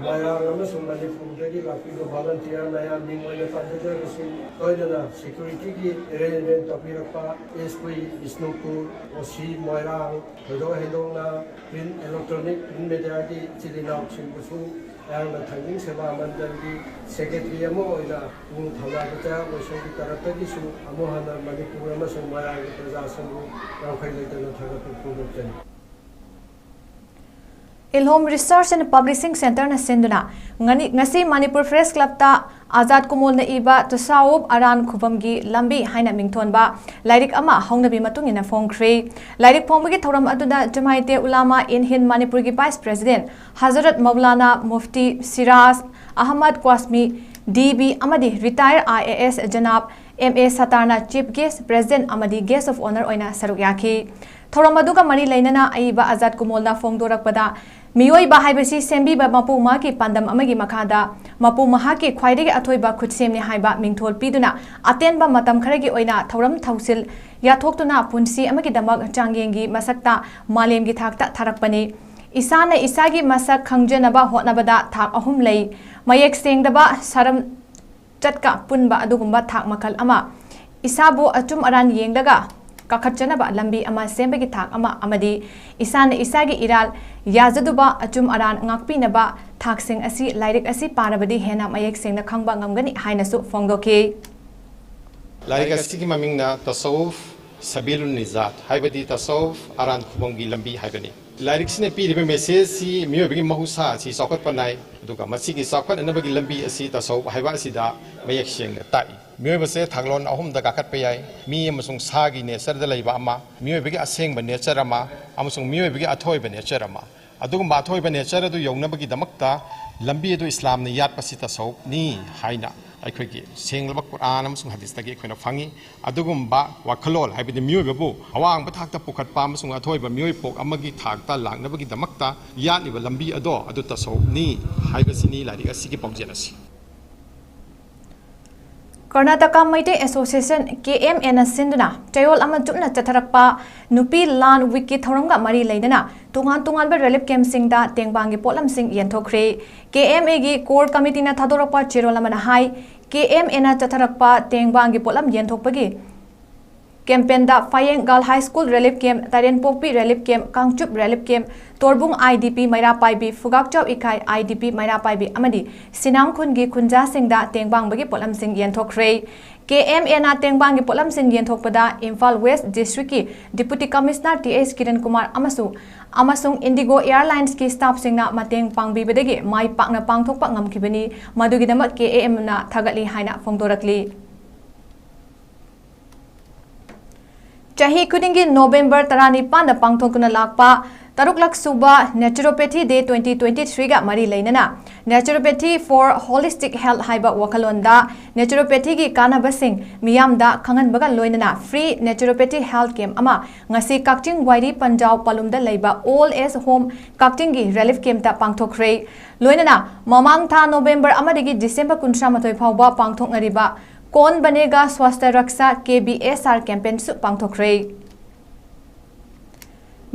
ꯃꯣꯏꯔꯥꯡ ꯑꯃꯁꯨꯡ ꯃꯅꯤꯄꯨꯔꯗꯒꯤ ꯂꯥꯛꯄꯤꯕ ꯚꯣꯂꯟꯇꯤꯌꯔ ꯃꯌꯥꯝ, ꯃꯤꯡ ꯑꯣꯏꯅ ꯄꯟꯖꯗ꯭ꯔꯒꯁꯨ, ꯂꯣꯏꯅꯅ ꯁꯦꯀ꯭ꯌꯨꯔꯤꯇꯤꯒꯤ ꯑꯦꯔꯦꯟꯖꯃꯦꯟ ꯇꯧꯕꯤꯔꯛꯄ ꯑꯦꯁ ꯄꯤ ꯕꯤꯁꯅꯨꯄꯨꯔ, ꯑꯣ ꯁꯤ ꯃꯣꯏꯔꯥꯡ, ꯊꯣꯏꯗꯣꯛ ꯍꯦꯟꯗꯣꯛꯅ ꯄ꯭ꯔꯤꯟ, ꯏꯂꯦꯛꯇ꯭ꯔꯣꯅꯤꯛ ꯄ꯭ꯔꯤꯟ ꯃꯦꯗꯤꯌꯥꯒꯤ ꯏꯆꯤꯜ ꯏꯅꯥꯎꯁꯤꯡꯕꯨꯁꯨ ꯑꯩꯍꯥꯛꯅ ꯊꯥꯡꯖꯤꯡ ꯁꯦꯕꯥ ꯃꯟꯗꯜꯒꯤ ꯁꯦꯀ꯭ꯔꯦꯇꯔꯤ ꯑꯃ ꯑꯣꯏꯅ ꯄꯨꯛꯅꯤꯡ ꯊꯧꯒꯠꯄꯗ ꯃꯣꯏꯁꯣꯝꯒꯤ ꯇꯔꯞꯇꯒꯤꯁꯨ ꯑꯃꯨꯛ ꯍꯟꯅ ꯃꯅꯤꯄꯨꯔ ꯑꯃꯁꯨꯡ ꯃꯌꯥꯝꯒꯤ ꯄ꯭ꯔꯖꯥꯁꯤꯡꯕꯨ ꯌꯥꯝꯈꯩ ꯂꯩꯇꯅ ꯊꯥꯒꯠꯄ ꯐꯣꯡꯗꯣꯛꯆꯔꯤ꯫ ꯏꯜꯍꯣꯝ Research and Publishing Centreꯅ ꯁꯤꯟꯗꯨꯅ ꯉꯅꯤ- ꯉꯁꯤ ꯃꯅꯤꯄꯨꯔ Press Clubꯇ ꯑꯖꯥꯗ ꯀꯨꯃꯣꯜꯅ ꯏꯕ ꯇꯁꯥꯎꯐ ꯑꯔꯥꯟ ꯈꯨꯕꯝꯒꯤ ꯂꯝꯕꯤ ꯍꯥꯏꯅ ꯃꯤꯡꯊꯣꯟꯕ ꯂꯥꯏꯔꯤꯛ ꯑꯃ ꯍꯧꯅꯕꯤ ꯃꯇꯨꯡ ꯏꯟꯅ ꯐꯣꯡꯈ꯭ꯔꯦ꯫ ꯂꯥꯏꯔꯤꯛ ꯐꯣꯡꯕꯒꯤ ꯊꯧꯔꯝ ꯑꯗꯨꯗ ꯖꯃꯥꯏꯇꯦ ꯎꯂꯥꯃꯥ ꯏꯟ ꯍꯤꯟ ꯃꯅꯤꯄꯨꯔꯒꯤ Vice President Hazrat Maulana Mufti Siraj Ahmad ꯀ꯭ꯋꯥꯁꯃꯤ, D B, ꯑꯃꯗꯤ retired I A S ꯖꯅꯥꯕ M A ꯁꯇꯥꯔꯅ Chief Guest, President ꯑꯃꯗꯤ Guest of Honour ꯑꯣꯏꯅ ꯁꯔꯨꯛ ꯌꯥꯈꯤ꯫ ꯊꯧꯔꯝ ꯑꯗꯨꯒ ꯃꯔꯤ ꯂꯩꯅꯅ ꯑꯏꯕ ꯑꯖꯥꯗ ꯀꯨꯃꯣꯜꯅ ꯐꯣꯡꯗꯣꯔꯛꯄꯗ, ꯃꯤꯑꯣꯏꯕ ꯍꯥꯏꯕꯁꯤ ꯁꯦꯝꯕꯤꯕ ꯃꯄꯨ ꯃꯍꯥꯛꯀꯤ ꯄꯥꯟꯗꯝ ꯑꯃꯒꯤ ꯃꯈꯥꯗ ꯃꯄꯨ ꯃꯍꯥꯛꯀꯤ ꯈ꯭ꯋꯥꯏꯗꯒꯤ ꯑꯊꯣꯏꯕ ꯈꯨꯠꯁꯦꯝꯅꯤ ꯍꯥꯏꯕ ꯃꯤꯡꯊꯣꯜ ꯄꯤꯗꯨꯅ ꯑꯇꯦꯟꯕ ꯃꯇꯝ ꯈꯔꯒꯤ ꯑꯣꯏꯅ ꯊꯧꯔꯝ ꯊꯧꯁꯤꯜ ꯌꯥꯊꯣꯛꯇꯨꯅ ꯄꯨꯟꯁꯤ ꯑꯃꯒꯤꯗꯃꯛ ꯆꯥꯡꯌꯦꯡꯒꯤ ꯃꯁꯛꯇ ꯃꯥꯂꯦꯝꯒꯤ ꯊꯥꯛꯇ ꯊꯥꯔꯛꯄꯅꯤ꯫ ꯏꯁꯥꯅ ꯏꯁꯥꯒꯤ ꯃꯁꯛ ꯈꯪꯖꯅꯕ ꯍꯣꯠꯅꯕꯗ ꯊꯥꯛ ꯑꯍꯨꯝ ꯂꯩ: ꯃꯌꯦꯛ ꯁꯦꯡꯗꯕ, ꯁꯔꯝ ꯆꯠꯀ ꯄꯨꯟꯕ ꯑꯗꯨꯒꯨꯝꯕ ꯊꯥꯛ ꯃꯈꯜ ꯑꯃ, ꯏꯁꯥꯕꯨ ꯑꯆꯨꯝ ꯑꯔꯥꯟ ꯌꯦꯡꯂꯒ ꯀꯥꯈꯠꯆꯅꯕ ꯂꯝꯕꯤ ꯑꯃ ꯁꯦꯝꯕꯒꯤ ꯊꯥꯛ ꯑꯃ, ꯑꯃꯗꯤ ꯏꯁꯥꯅ ꯏꯁꯥꯒꯤ ꯏꯔꯥꯜ ꯌꯥꯖꯗꯨꯕ ꯑꯆꯨꯝ ꯑꯔꯥꯟ ꯉꯥꯛꯄꯤꯅꯕ ꯊꯥꯛꯁꯤꯡ ꯑꯁꯤ ꯂꯥꯏꯔꯤꯛ ꯑꯁꯤ ꯄꯥꯔꯕꯗꯤ ꯍꯦꯟꯅ ꯃꯌꯦꯛ ꯁꯦꯡꯅ ꯈꯪꯕ ꯉꯝꯒꯅꯤ ꯍꯥꯏꯅꯁꯨ ꯐꯣꯡꯗꯣꯛꯈꯤ꯫ ꯂꯥꯏꯔꯤꯛ ꯑꯁꯤꯒꯤ ꯃꯃꯤꯡꯅ ꯇꯁꯧꯐ ꯁꯕꯤꯂꯨꯟ ꯅꯤꯖꯥꯠ, ꯍꯥꯏꯕꯗꯤ ꯇꯁꯧꯐ ꯑꯔꯥꯟ ꯈꯨꯕꯝꯒꯤ ꯂꯝꯕꯤ ꯍꯥꯏꯕꯅꯤ꯫ ꯂꯥꯏꯔꯤꯛꯁꯤꯅ ꯄꯤꯔꯤꯕ message ꯁꯤ ꯃꯤꯑꯣꯏꯕꯒꯤ ꯃꯍꯧꯁꯥ ꯑꯁꯤ ꯆꯥꯎꯈꯠꯄ ꯅꯥꯏ, ꯑꯗꯨꯒ ꯃꯁꯤꯒꯤ ꯆꯥꯎꯈꯠꯅꯅꯕꯒꯤ ꯂꯝꯕꯤ ꯑꯁꯤ ꯇꯁꯧꯐ ꯍꯥꯏꯕ ꯑꯁꯤꯗ ꯃꯌꯦꯛ ꯁꯦꯡꯅ ꯇꯥꯛꯏ꯫ ꯃꯤꯑꯣꯏꯕꯁꯦ ꯊꯥꯛꯂꯣꯟ ꯑꯍꯨꯝꯗ ꯀꯥꯈꯠꯄ ꯌꯥꯏ: ꯃꯤ ꯑꯃꯁꯨꯡ ꯁꯥꯒꯤ nature ꯗ ꯂꯩꯕ ꯑꯃ, ꯃꯤꯑꯣꯏꯕꯒꯤ ꯑꯁꯦꯡꯕ nature ꯑꯃ, ꯑꯃꯁꯨꯡ ꯃꯤꯑꯣꯏꯕꯒꯤ ꯑꯊꯣꯏꯕ nature ꯑꯃ꯫ ꯑꯗꯨꯒꯨꯝꯕ ꯑꯊꯣꯏꯕ nature ꯑꯗꯨ ꯌꯧꯅꯕꯒꯤꯗꯃꯛꯇ ꯂꯝꯕꯤ ꯑꯗꯨ ꯏꯁꯂꯥꯝꯅ ꯌꯥꯠꯄꯁꯤ ꯇꯁꯧꯐꯅꯤ ꯍꯥꯏꯅ ꯑꯩꯈꯣꯏꯒꯤ ꯁꯦꯡꯂꯕ ꯀꯨꯔꯥꯟ ꯑꯃꯁꯨꯡ ꯍꯗꯤꯁꯇꯒꯤ ꯑꯩꯈꯣꯏꯅ ꯐꯪꯉꯤ꯫ ꯑꯗꯨꯒꯨꯝꯕ ꯋꯥꯈꯜꯂꯣꯟ, ꯍꯥꯏꯕꯗꯤ ꯃꯤꯑꯣꯏꯕꯕꯨ ꯑꯋꯥꯡꯕ ꯊꯥꯛꯇ ꯄꯨꯈꯠꯄ ꯑꯃꯁꯨꯡ ꯑꯊꯣꯏꯕ ꯃꯤꯑꯣꯏ ꯄꯣꯛ ꯑꯃꯒꯤ ꯊꯥꯛꯇ ꯂꯥꯛꯅꯕꯒꯤꯗꯃꯛꯇ ꯌꯥꯠꯂꯤꯕ ꯂꯝꯕꯤ ꯑꯗꯣ ꯑꯗꯨ ꯇꯁꯧꯐꯅꯤ ꯍꯥꯏꯕꯁꯤꯅꯤ ꯂꯥꯏꯔꯤꯛ ꯑꯁꯤꯒꯤ ꯄꯥꯎꯖꯦꯜ ꯑꯁꯤ꯫ Karnataka Meitei Association, K M A ꯅ ꯁꯤꯟꯗꯨꯅ ꯆꯌꯣꯜ ꯑꯃ ꯆꯨꯞꯅ ꯆꯠꯊꯔꯛꯄ ꯅꯨꯄꯤ ꯂꯥꯟ week ꯀꯤ ꯊꯧꯔꯝꯒ ꯃꯔꯤ ꯂꯩꯅꯅ ꯇꯣꯉꯥꯟ ꯇꯣꯉꯥꯟꯕ relief camp ꯁꯤꯡꯗ ꯇꯦꯡꯕꯥꯡꯒꯤ ꯄꯣꯠꯂꯝꯁꯤꯡ ꯌꯦꯟꯊꯣꯛꯈ꯭ꯔꯦ꯫ K M A ꯒꯤ core committee ꯅ ꯊꯥꯗꯣꯔꯛꯄ ꯆꯦꯔꯣꯜ ꯑꯃꯅ ꯍꯥꯏ, K M A ꯅ ꯆꯠꯊꯔꯛꯄ ꯇꯦꯡꯕꯥꯡꯒꯤ ꯄꯣꯠꯂꯝ ꯌꯦꯟꯊꯣꯛꯄꯒꯤ campaignꯗ ꯐꯌꯦꯡ Girls High School relief camp, ꯇꯔꯦꯟꯄꯣꯛꯄꯤ relief camp, Kangchup relief camp, ꯇꯣꯔꯕꯨꯡ IDP ꯃꯩꯔꯥ ꯄꯥꯏꯕꯤ, ꯐꯨꯒꯥꯛꯆꯥꯎ ꯏꯀꯥꯏ IDP ꯃꯩꯔꯥ ꯄꯥꯏꯕꯤ ꯑꯃꯗꯤ ꯁꯤꯅꯥꯝ ꯈꯨꯟꯒꯤ ꯈꯨꯟꯖꯥꯁꯤꯡꯗ ꯇꯦꯡꯕꯥꯡꯕꯒꯤ ꯄꯣꯠꯂꯝꯁꯤꯡ ꯌꯦꯟꯊꯣꯛꯈ꯭ꯔꯦ꯫ KMAꯅ ꯇꯦꯡꯕꯥꯡꯒꯤ ꯄꯣꯠꯂꯝꯁꯤꯡ ꯌꯦꯟꯊꯣꯛꯄꯗ Imphal West Districtꯀꯤ Deputy Commissioner Th Kiran Kumar ꯑꯃꯁꯨ ꯑꯃꯁꯨꯡ IndiGo Airlinesꯀꯤ staffꯁꯤꯡꯅ ꯃꯇꯦꯡ ꯄꯥꯡꯕꯤꯕꯗꯒꯤ ꯃꯥꯏ ꯄꯥꯛꯅ ꯄꯥꯡꯊꯣꯛꯄ ꯉꯝꯈꯤꯕꯅꯤ꯫ ꯃꯗꯨꯒꯤꯗꯃꯛ KMAꯅ ꯊꯥꯒꯠꯂꯤ ꯍꯥꯏꯅ ꯐꯣꯡꯗꯣꯔꯛꯂꯤ꯫ ꯆꯍꯤ ꯈꯨꯗꯤꯡꯒꯤ ꯅꯣꯕꯦꯝꯕꯔ ꯇꯔꯥꯅꯤꯄꯥꯟꯗ ꯄꯥꯡꯊꯣꯛꯇꯨꯅ ꯂꯥꯛꯄ ꯇꯔꯨꯛꯂꯛ ꯁꯨꯕ Naturopathy Day twenty twenty-threeꯒ ꯃꯔꯤ ꯂꯩꯅꯅ Naturopathy for Holistic Health ꯍꯥꯏꯕ ꯋꯥꯈꯜꯂꯣꯟꯗ naturopathyꯒꯤ ꯀꯥꯟꯅꯕꯁꯤꯡ ꯃꯤꯌꯥꯝꯗ ꯈꯪꯍꯟꯕꯒ ꯂꯣꯏꯅꯅ free naturopathy health camp ꯑꯃ ꯉꯁꯤ ꯀꯛꯆꯤꯡ ꯋꯥꯏꯔꯤ ꯄꯟꯖꯥꯎ ꯄꯥꯂꯨꯝꯗ ꯂꯩꯕ Old Age Home ꯀꯛꯆꯤꯡꯒꯤ relief campꯇ ꯄꯥꯡꯊꯣꯛꯈ꯭ꯔꯦ꯫ ꯂꯣꯏꯅꯅ ꯃꯃꯥꯡ ꯊꯥ ꯅꯣꯕꯦꯝꯕꯔ ꯑꯃꯗꯒꯤ ꯗꯤꯁꯦꯝꯕꯔ ꯀꯨꯟꯊ꯭ꯔꯥ ꯃꯥꯊꯣꯏ ꯐꯥꯎꯕ ꯄꯥꯡꯊꯣꯛꯅꯔꯤꯕ Kaun Banega Swasthya Raksha KBSR campaignꯁꯨ ꯄꯥꯡꯊꯣꯛꯈ꯭ꯔꯦ꯫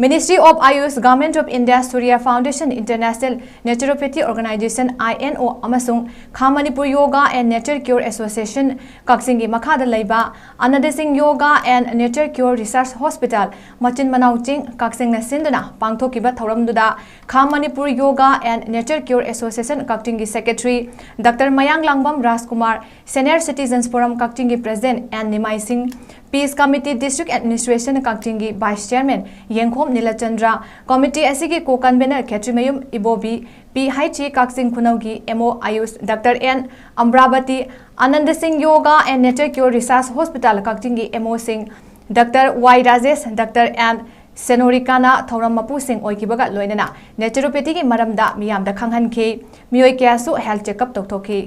Ministry of Ayush, Government of India, Surya Foundation, International Naturopathy Organization, INO, ꯑꯃꯁꯨꯡ Kham Manipur Yoga and Nature Cure Association, ꯀꯛꯆꯤꯡꯒꯤ ꯃꯈꯥꯗ ꯂꯩꯕ Ananda Singh Yoga and Nature Cure Research Hospital, ꯃꯆꯤꯟ ꯃꯅꯥꯎ ꯆꯤꯡ, ꯀꯛꯆꯤꯡꯅ ꯁꯤꯟꯗꯨꯅ ꯄꯥꯡꯊꯣꯛꯈꯤꯕ ꯊꯧꯔꯝꯗꯨꯗ Kham Manipur Yoga and Nature Cure Association ꯀꯛꯆꯤꯡꯒꯤ Secretary Doctor ꯃꯌꯥꯡꯂꯥꯡꯕꯝ ꯔꯥꯖꯀꯨꯃꯥꯔ, Senior Citizens Forum ꯀꯛꯆꯤꯡꯒꯤ President N ꯅꯤꯃꯥꯏ ꯁꯤꯡ, Peace Committee District Administration ꯀꯛꯆꯤꯡꯒꯤ Vice Chairman ꯌꯦꯡꯈꯣꯝ ꯅꯤꯂꯆꯟꯗ꯭ꯔ, committee ꯑꯁꯤꯒꯤ co-convener Khetrimayum Ibobi, PHE Kakching ꯈꯨꯅꯧꯒꯤ MO Ayush Doctor N ꯑꯝꯕ꯭ꯔꯥꯕꯇꯤ, Ananda Singh Yoga and Nature Cure Research Hospital ꯀꯛꯆꯤꯡꯒꯤ MO ꯁꯤꯡ Doctor Y Rajesh, Doctor N ꯁꯦꯅꯣꯔꯤꯀꯥꯅ ꯊꯧꯔꯝ ꯃꯄꯨꯁꯤꯡ ꯑꯣꯏꯈꯤꯕꯒ ꯂꯣꯏꯅꯅ naturopathyꯒꯤ ꯃꯔꯝꯗ ꯃꯤꯌꯥꯝꯗ ꯈꯪꯍꯟꯈꯤ꯫ ꯃꯤꯑꯣꯏ ꯀꯌꯥꯁꯨ health checkup ꯇꯧꯊꯣꯛꯈꯤ꯫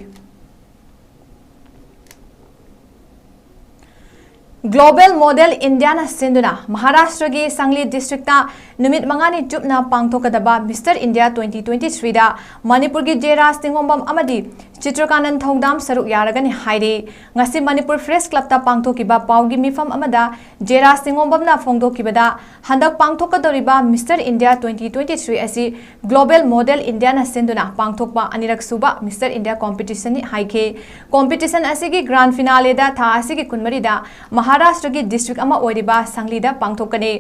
Global Model Indiaꯅ ꯁꯤꯟꯗꯨꯅ ꯃꯍꯥꯔꯥꯁꯇ꯭ꯔꯒꯤ ꯁꯪꯂꯤ districtꯇ ꯅꯨꯃꯤꯠ ꯃꯉꯥꯅꯤ ꯆꯨꯞꯅ ꯄꯥꯡꯊꯣꯛꯀꯗꯕ Mister India twenty twenty-threeꯗ ꯃꯅꯤꯄꯨꯔꯒꯤ ꯖꯦ ꯔꯥꯖ ꯇꯤꯡꯉꯣꯝꯕꯝ ꯑꯃꯗꯤ ꯆꯤꯇ꯭ꯔꯀꯥꯅꯟ ꯊꯧꯗꯥꯝ ꯁꯔꯨꯛ ꯌꯥꯔꯒꯅꯤ ꯍꯥꯏꯔꯤ꯫ ꯉꯁꯤ ꯃꯅꯤꯄꯨꯔ ꯄ꯭ꯔꯦꯁ ꯀ꯭ꯂꯕꯇ ꯄꯥꯡꯊꯣꯛꯈꯤꯕ ꯄꯥꯎꯒꯤ ꯃꯤꯐꯝ ꯑꯃꯗ ꯖꯦꯔꯥ ꯁꯤꯡꯉꯣꯝꯕꯝꯅ ꯐꯣꯡꯗꯣꯛꯈꯤꯕꯗ, ꯍꯟꯗꯛ ꯄꯥꯡꯊꯣꯛꯀꯗꯧꯔꯤꯕ ꯃꯤꯁꯇꯔ ꯏꯟꯗꯤꯌꯥ twenty twenty-three ꯑꯁꯤ ꯒ꯭ꯂꯣꯕꯦꯜ ꯃꯣꯗꯦꯜ ꯏꯟꯗꯤꯌꯥꯅ ꯁꯤꯟꯗꯨꯅ ꯄꯥꯡꯊꯣꯛꯄ ꯑꯅꯤꯔꯛ ꯁꯨꯕ ꯃꯤꯁꯇꯔ ꯏꯟꯗꯤꯌꯥ ꯀꯣꯝꯄꯤꯇꯤꯁꯟꯅꯤ ꯍꯥꯏꯈꯤ꯫ ꯀꯣꯝꯄꯤꯇꯤꯁꯟ ꯑꯁꯤꯒꯤ ꯒ꯭ꯔꯥꯟ ꯐꯤꯅꯥꯂꯦꯗ ꯊꯥ ꯑꯁꯤꯒꯤ ꯀꯨꯟꯃꯔꯤꯗ ꯃꯍꯥꯔꯥꯁꯇ꯭ꯔꯒꯤ ꯗꯤꯁꯇ꯭ꯔꯤꯛ ꯑꯃ ꯑꯣꯏꯔꯤꯕ ꯁꯪꯂꯤꯗ ꯄꯥꯡꯊꯣꯛꯀꯅꯤ꯫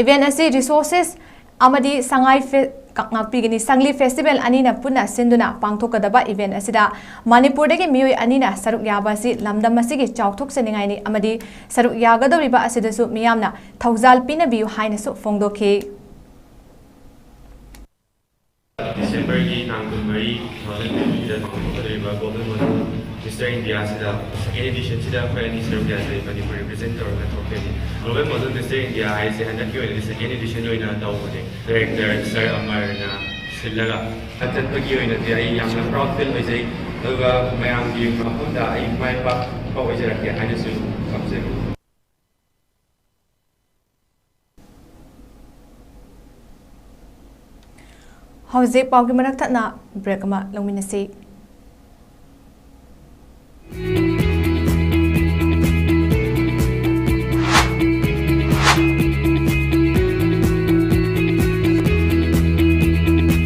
ꯏꯚꯦꯟꯠ ꯑꯁꯤ ꯔꯤꯁꯣꯔꯁꯦꯁ ꯑꯃꯗꯤ ꯁꯉꯥꯏ ꯐꯦ-, ꯀ-, ꯉꯥꯛꯄꯤꯒꯅꯤ, ꯁꯪꯂꯤ ꯐꯦꯁꯇꯤꯚꯦꯜ ꯑꯅꯤꯅ ꯄꯨꯟꯅ ꯁꯤꯟꯗꯨꯅ ꯄꯥꯡꯊꯣꯛꯀꯗꯕ ꯏꯚꯦꯟꯠ ꯑꯁꯤꯗ ꯃꯅꯤꯄꯨꯔꯗꯒꯤ ꯃꯤꯑꯣꯏ ꯑꯅꯤꯅ ꯁꯔꯨꯛ ꯌꯥꯕ ꯑꯁꯤ ꯂꯝꯗꯝ ꯑꯁꯤꯒꯤ ꯆꯥꯎꯊꯣꯛꯆꯅꯤꯡꯉꯥꯏꯅꯤ ꯑꯃꯗꯤ ꯁꯔꯨꯛ ꯌꯥꯒꯗꯧꯔꯤꯕ ꯑꯁꯤꯗꯁꯨ ꯃꯤꯌꯥꯝꯅ ꯊꯧꯖꯥꯜ ꯄꯤꯅꯕꯤꯌꯨ ꯍꯥꯏꯅꯁꯨ ꯐꯣꯡꯗꯣꯛꯈꯤ꯫ ꯗꯤꯁꯦꯝꯕꯔꯒꯤ ꯇꯥꯡ ꯀꯨꯟꯃꯔꯤ, two thousand twenty-three ꯗ ꯄꯥꯡꯊꯣꯛꯀꯗꯧꯔꯤꯕ ꯒ꯭ꯂꯣꯕꯦꯜ ꯃꯣꯗꯦꯜ ꯃꯤꯁꯇꯔ ꯏꯟꯗꯤꯌꯥꯁꯤꯗ, ꯁꯦꯀꯦꯟ ꯑꯦꯗꯤꯁꯟꯁꯤꯗ ꯑꯩꯈꯣꯏ ꯑꯅꯤ ꯁꯔꯨꯛ ꯌꯥꯖꯩ, ꯃꯅꯤꯄꯨꯔ ꯔꯤꯄ꯭ꯔꯖꯦꯟ ꯇꯧꯔꯒ ꯊꯣꯛꯀꯅꯤ꯫ ꯒ꯭ꯂꯣꯕꯦꯜ ꯃꯣꯗꯦꯜ ꯃꯤꯁꯇꯔ ꯏꯟꯗꯤꯌꯥ ꯍꯥꯏꯁꯦ ꯍꯟꯗꯛꯀꯤ ꯑꯣꯏꯅꯗꯤ ꯁꯦꯀꯦꯟ ꯑꯦꯗꯤꯁꯟ ꯑꯣꯏꯅ ꯇꯧꯕꯅꯦ꯫ ꯗꯥꯏꯔꯦꯛꯇꯔ ꯁꯥꯔ ꯑꯃꯔꯅ ꯁꯤꯜꯂꯒ ꯆꯠꯄꯒꯤ ꯑꯣꯏꯅꯗꯤ ꯑꯩ ꯌꯥꯝꯅ ꯄ꯭ꯔꯥꯎꯗ ꯐꯤꯜ ꯑꯣꯏꯖꯩ꯫ ꯑꯗꯨꯒ ꯃꯌꯥꯝꯒꯤ ꯃꯐꯝꯗ ꯑꯩ ꯃꯥꯏ ꯄꯥꯛꯄ ꯑꯣꯏꯖꯔꯛꯀꯦ ꯍꯥꯏꯅꯁꯨ ꯈꯪꯖꯩ꯫ ꯍꯧꯖꯤꯛ ꯄꯥꯎꯒꯤ ꯃꯔꯛ ꯊꯠꯅ ꯕ꯭ꯔꯦꯛ ꯑꯃ ꯂꯧꯃꯤꯟꯅꯁꯤ꯫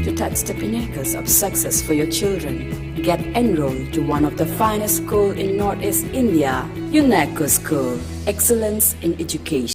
To touch the pinnacles of success for your children, get enrolled to one of the finest school in Northeast India, UNESCO School, Excellence in Education.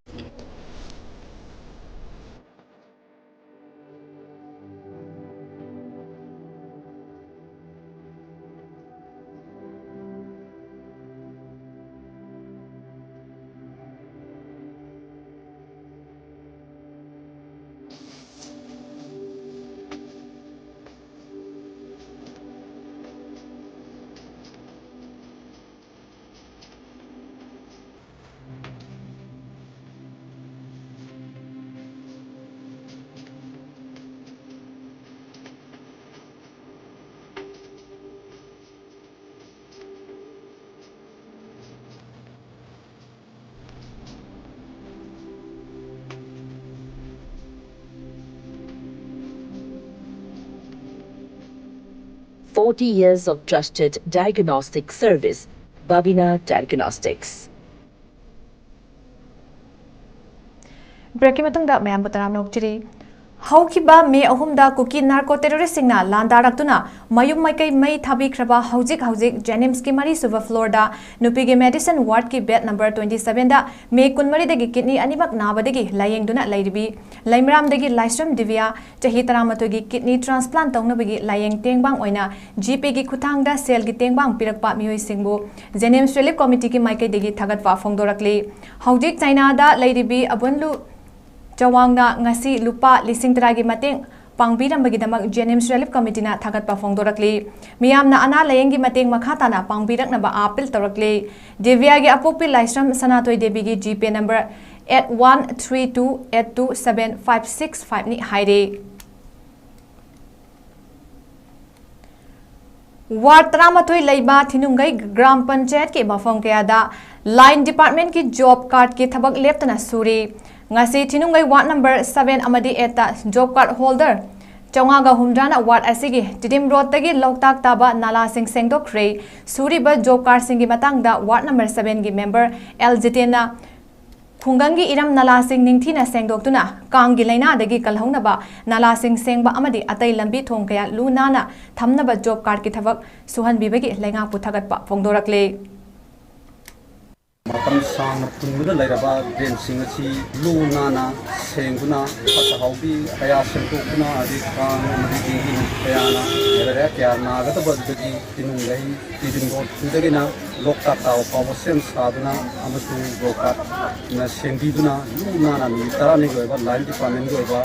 forty years of trusted diagnostic service, Babina Diagnostics. ꯕ꯭ꯔꯦꯛꯀꯤ ꯃꯇꯨꯡꯗ ꯃꯌꯥꯝꯕꯨ ꯇꯔꯥꯝꯅ ꯑꯣꯛꯆꯔꯤ꯫ ꯍꯧꯈꯤꯕ ꯃꯦ ꯑꯍꯨꯝꯗ ꯀꯨꯀꯤ narco ꯇꯦꯔꯣꯔꯤꯁꯁꯤꯡꯅ ꯂꯥꯟꯗꯥꯔꯛꯇꯨꯅ ꯃꯌꯨꯝ ꯃꯥꯏꯀꯩ ꯃꯩ ꯊꯥꯕꯤꯈ꯭ꯔꯕ ꯍꯧꯖꯤꯛ ꯍꯧꯖꯤꯛ ꯖꯦꯅꯤꯝꯁꯀꯤ ꯃꯔꯤꯁꯨꯕ ꯐ꯭ꯂꯣꯔꯗ ꯅꯨꯄꯤꯒꯤ ꯃꯦꯗꯤꯁꯟ ꯋꯥꯔꯗꯀꯤ ꯕꯦꯗ ꯅꯝꯕꯔ ꯇ꯭ꯋꯦꯟꯇꯤ ꯁꯚꯦꯟꯗ ꯃꯦ ꯀꯨꯟꯃꯔꯤꯗꯒꯤ ꯀꯤꯗꯅꯤ ꯑꯅꯤꯃꯛ ꯅꯥꯕꯗꯒꯤ ꯂꯥꯌꯦꯡꯗꯨꯅ ꯂꯩꯔꯤꯕꯤ ꯂꯩꯃꯔꯥꯝꯗꯒꯤ ꯂꯥꯏꯁ꯭ꯔꯝ ꯗꯤꯕꯤꯌꯥ, ꯆꯍꯤ ꯇꯔꯥꯃꯥꯊꯣꯏꯒꯤ, ꯀꯤꯗꯅꯤ ꯇ꯭ꯔꯥꯟꯁꯄ꯭ꯂꯥꯟ ꯇꯧꯅꯕꯒꯤ ꯂꯥꯌꯦꯡ ꯇꯦꯡꯕꯥꯡ ꯑꯣꯏꯅ ꯖꯤꯄꯦꯒꯤ ꯈꯨꯠꯊꯥꯡꯗ ꯁꯦꯜꯒꯤ ꯇꯦꯡꯕꯥꯡ ꯄꯤꯔꯛꯄ ꯃꯤꯑꯣꯏꯁꯤꯡꯕꯨ ꯖꯦꯅꯤꯝꯁ ꯔꯤꯂꯤꯐ ꯀꯣꯃꯤꯇꯤꯒꯤ ꯃꯥꯏꯀꯩꯗꯒꯤ ꯊꯥꯒꯠꯄ ꯐꯣꯡꯗꯣꯔꯛꯂꯤ꯫ ꯍꯧꯖꯤꯛ ꯆꯥꯏꯅꯥꯗ ꯂꯩꯔꯤꯕꯤ ꯑꯕꯨꯟꯂꯨ ꯆꯋꯥꯡꯅ ꯉꯁꯤ ꯂꯨꯄꯥ ꯂꯤꯁꯤꯡ ꯇꯔꯥꯒꯤ ꯃꯇꯦꯡ ꯄꯥꯡꯕꯤꯔꯝꯕꯒꯤꯗꯃꯛ ꯖꯦꯅꯤꯝꯁ ꯔꯤꯂꯤꯐ ꯀꯣꯃꯤꯇꯤꯅ ꯊꯥꯒꯠꯄ ꯐꯣꯡꯗꯣꯔꯛꯂꯤ꯫ ꯃꯤꯌꯥꯝꯅ ꯑꯅꯥ ꯂꯥꯌꯦꯡꯒꯤ ꯃꯇꯦꯡ ꯃꯈꯥ ꯇꯥꯅ ꯄꯥꯡꯕꯤꯔꯛꯅꯕ ꯑꯥꯄꯤꯜ ꯇꯧꯔꯛꯂꯤ꯫ ꯗꯤꯕꯤꯌꯥꯒꯤ ꯑꯄꯣꯛꯄꯤ ꯂꯥꯏꯁ꯭ꯔꯝ ꯁꯅꯥꯊꯣꯏ ꯗꯦꯕꯤꯒꯤ GPay number eight one three two eight two seven five six ꯐꯥꯏꯚꯅꯤ ꯍꯥꯏꯔꯤ꯫ ꯋꯥꯔꯗ ꯇꯔꯥꯃꯥꯊꯣꯏ ꯂꯩꯕ ꯊꯤꯅꯨꯡꯒꯩ ꯒ꯭ꯔꯥꯝ ꯄꯟꯆꯥꯌꯠꯀꯤ ꯃꯐꯝ ꯀꯌꯥꯗ ꯂꯥꯏꯟ ꯗꯤꯄꯥꯔꯠꯃꯦꯟꯠꯀꯤ ꯖꯣꯕ ꯀꯥꯔꯗꯀꯤ ꯊꯕꯛ ꯂꯦꯞꯇꯅ ꯁꯨꯔꯤ꯫ ꯉꯁꯤ ꯊꯤꯅꯨꯡꯒꯩ ꯋꯥꯔꯗ ꯅꯝꯕꯔ ꯁꯚꯦꯟ ꯑꯃꯗꯤ ꯑꯦꯠꯇ ꯖꯣꯕ ꯀꯥꯔꯗ ꯍꯣꯜꯗꯔ ꯆꯥꯝꯃꯉꯥꯒ ꯍꯨꯝꯗ꯭ꯔꯥꯅ ꯋꯥꯔꯗ ꯑꯁꯤꯒꯤ ꯇꯤꯗꯤꯝ ꯔꯣꯗꯇꯒꯤ ꯂꯣꯛꯇꯥꯛ ꯇꯥꯕ ꯅꯥꯂꯥꯁꯤꯡ ꯁꯦꯡꯗꯣꯛꯈ꯭ꯔꯦ꯫ ꯁꯨꯔꯤꯕ ꯖꯣꯕ ꯀꯥꯔꯗꯁꯤꯡꯒꯤ ꯃꯇꯥꯡꯗ ꯋꯥꯔꯗ ꯅꯝꯕꯔ ꯁꯚꯦꯟꯒꯤ ꯃꯦꯝꯕꯔ ꯑꯦꯜ ꯖꯤꯇꯦꯟꯅ ꯈꯨꯡꯒꯪꯒꯤ ꯏꯔꯝ ꯅꯂꯥꯁꯤꯡ ꯅꯤꯡꯊꯤꯅ ꯁꯦꯡꯗꯣꯛꯇꯨꯅ ꯀꯥꯡꯒꯤ ꯂꯥꯏꯅꯥꯗꯒꯤ ꯀꯜꯍꯧꯅꯕ ꯅꯂꯥꯁꯤꯡ ꯁꯦꯡꯕ ꯑꯃꯗꯤ ꯑꯇꯩ ꯂꯝꯕꯤ ꯊꯣꯡ ꯀꯌꯥ ꯂꯨ ꯅꯥꯟꯅ ꯊꯝꯅꯕ ꯖꯣꯕ ꯀꯥꯔꯗꯀꯤ ꯊꯕꯛ ꯁꯨꯍꯟꯕꯤꯕꯒꯤ ꯂꯩꯉꯥꯛꯄꯨ ꯊꯥꯒꯠꯄ ꯐꯣꯡꯗꯣꯔꯛꯂꯤ꯫ ꯃꯇꯝ ꯁꯥꯡꯅ ꯐꯨꯟꯗꯨꯅ ꯂꯩꯔꯕ ꯗ꯭ꯔꯦꯟꯁꯤꯡ ꯑꯁꯤ ꯂꯨ ꯅꯥꯟꯅ ꯁꯦꯡꯗꯨꯅ ꯐꯠꯇ ꯍꯥꯎꯗꯤ ꯀꯌꯥ ꯁꯦꯡꯗꯣꯛꯇꯨꯅ ꯑꯗꯩ ꯀꯥꯡ ꯑꯃꯗꯤ ꯗꯦꯡꯒꯤ ꯀꯌꯥꯅ ꯃꯦꯂꯦꯔꯤꯌꯥ ꯀꯌꯥ ꯅꯥꯒꯗꯕ ꯑꯗꯨꯗꯒꯤ ꯇꯤꯅꯨꯡꯒꯩ ꯇꯤꯗꯤꯝ ꯔꯣꯗꯇꯨꯗꯒꯤꯅ ꯂꯣꯛꯇꯥꯛ ꯇꯥꯕ ꯐꯥꯎꯕ ꯁꯦꯝ ꯁꯥꯗꯨꯅ ꯑꯃꯁꯨꯡ ꯖꯣꯕ ꯀꯥꯔꯗꯅ ꯁꯦꯝꯕꯤꯗꯨꯅ ꯂꯨ ꯅꯥꯟꯅ ꯅꯨꯃꯤꯠ ꯇꯔꯥꯅꯤꯒꯤ ꯑꯣꯏꯕ ꯂꯥꯏꯟ ꯗꯤꯄꯥꯔꯠꯃꯦꯟꯒꯤ ꯑꯣꯏꯕ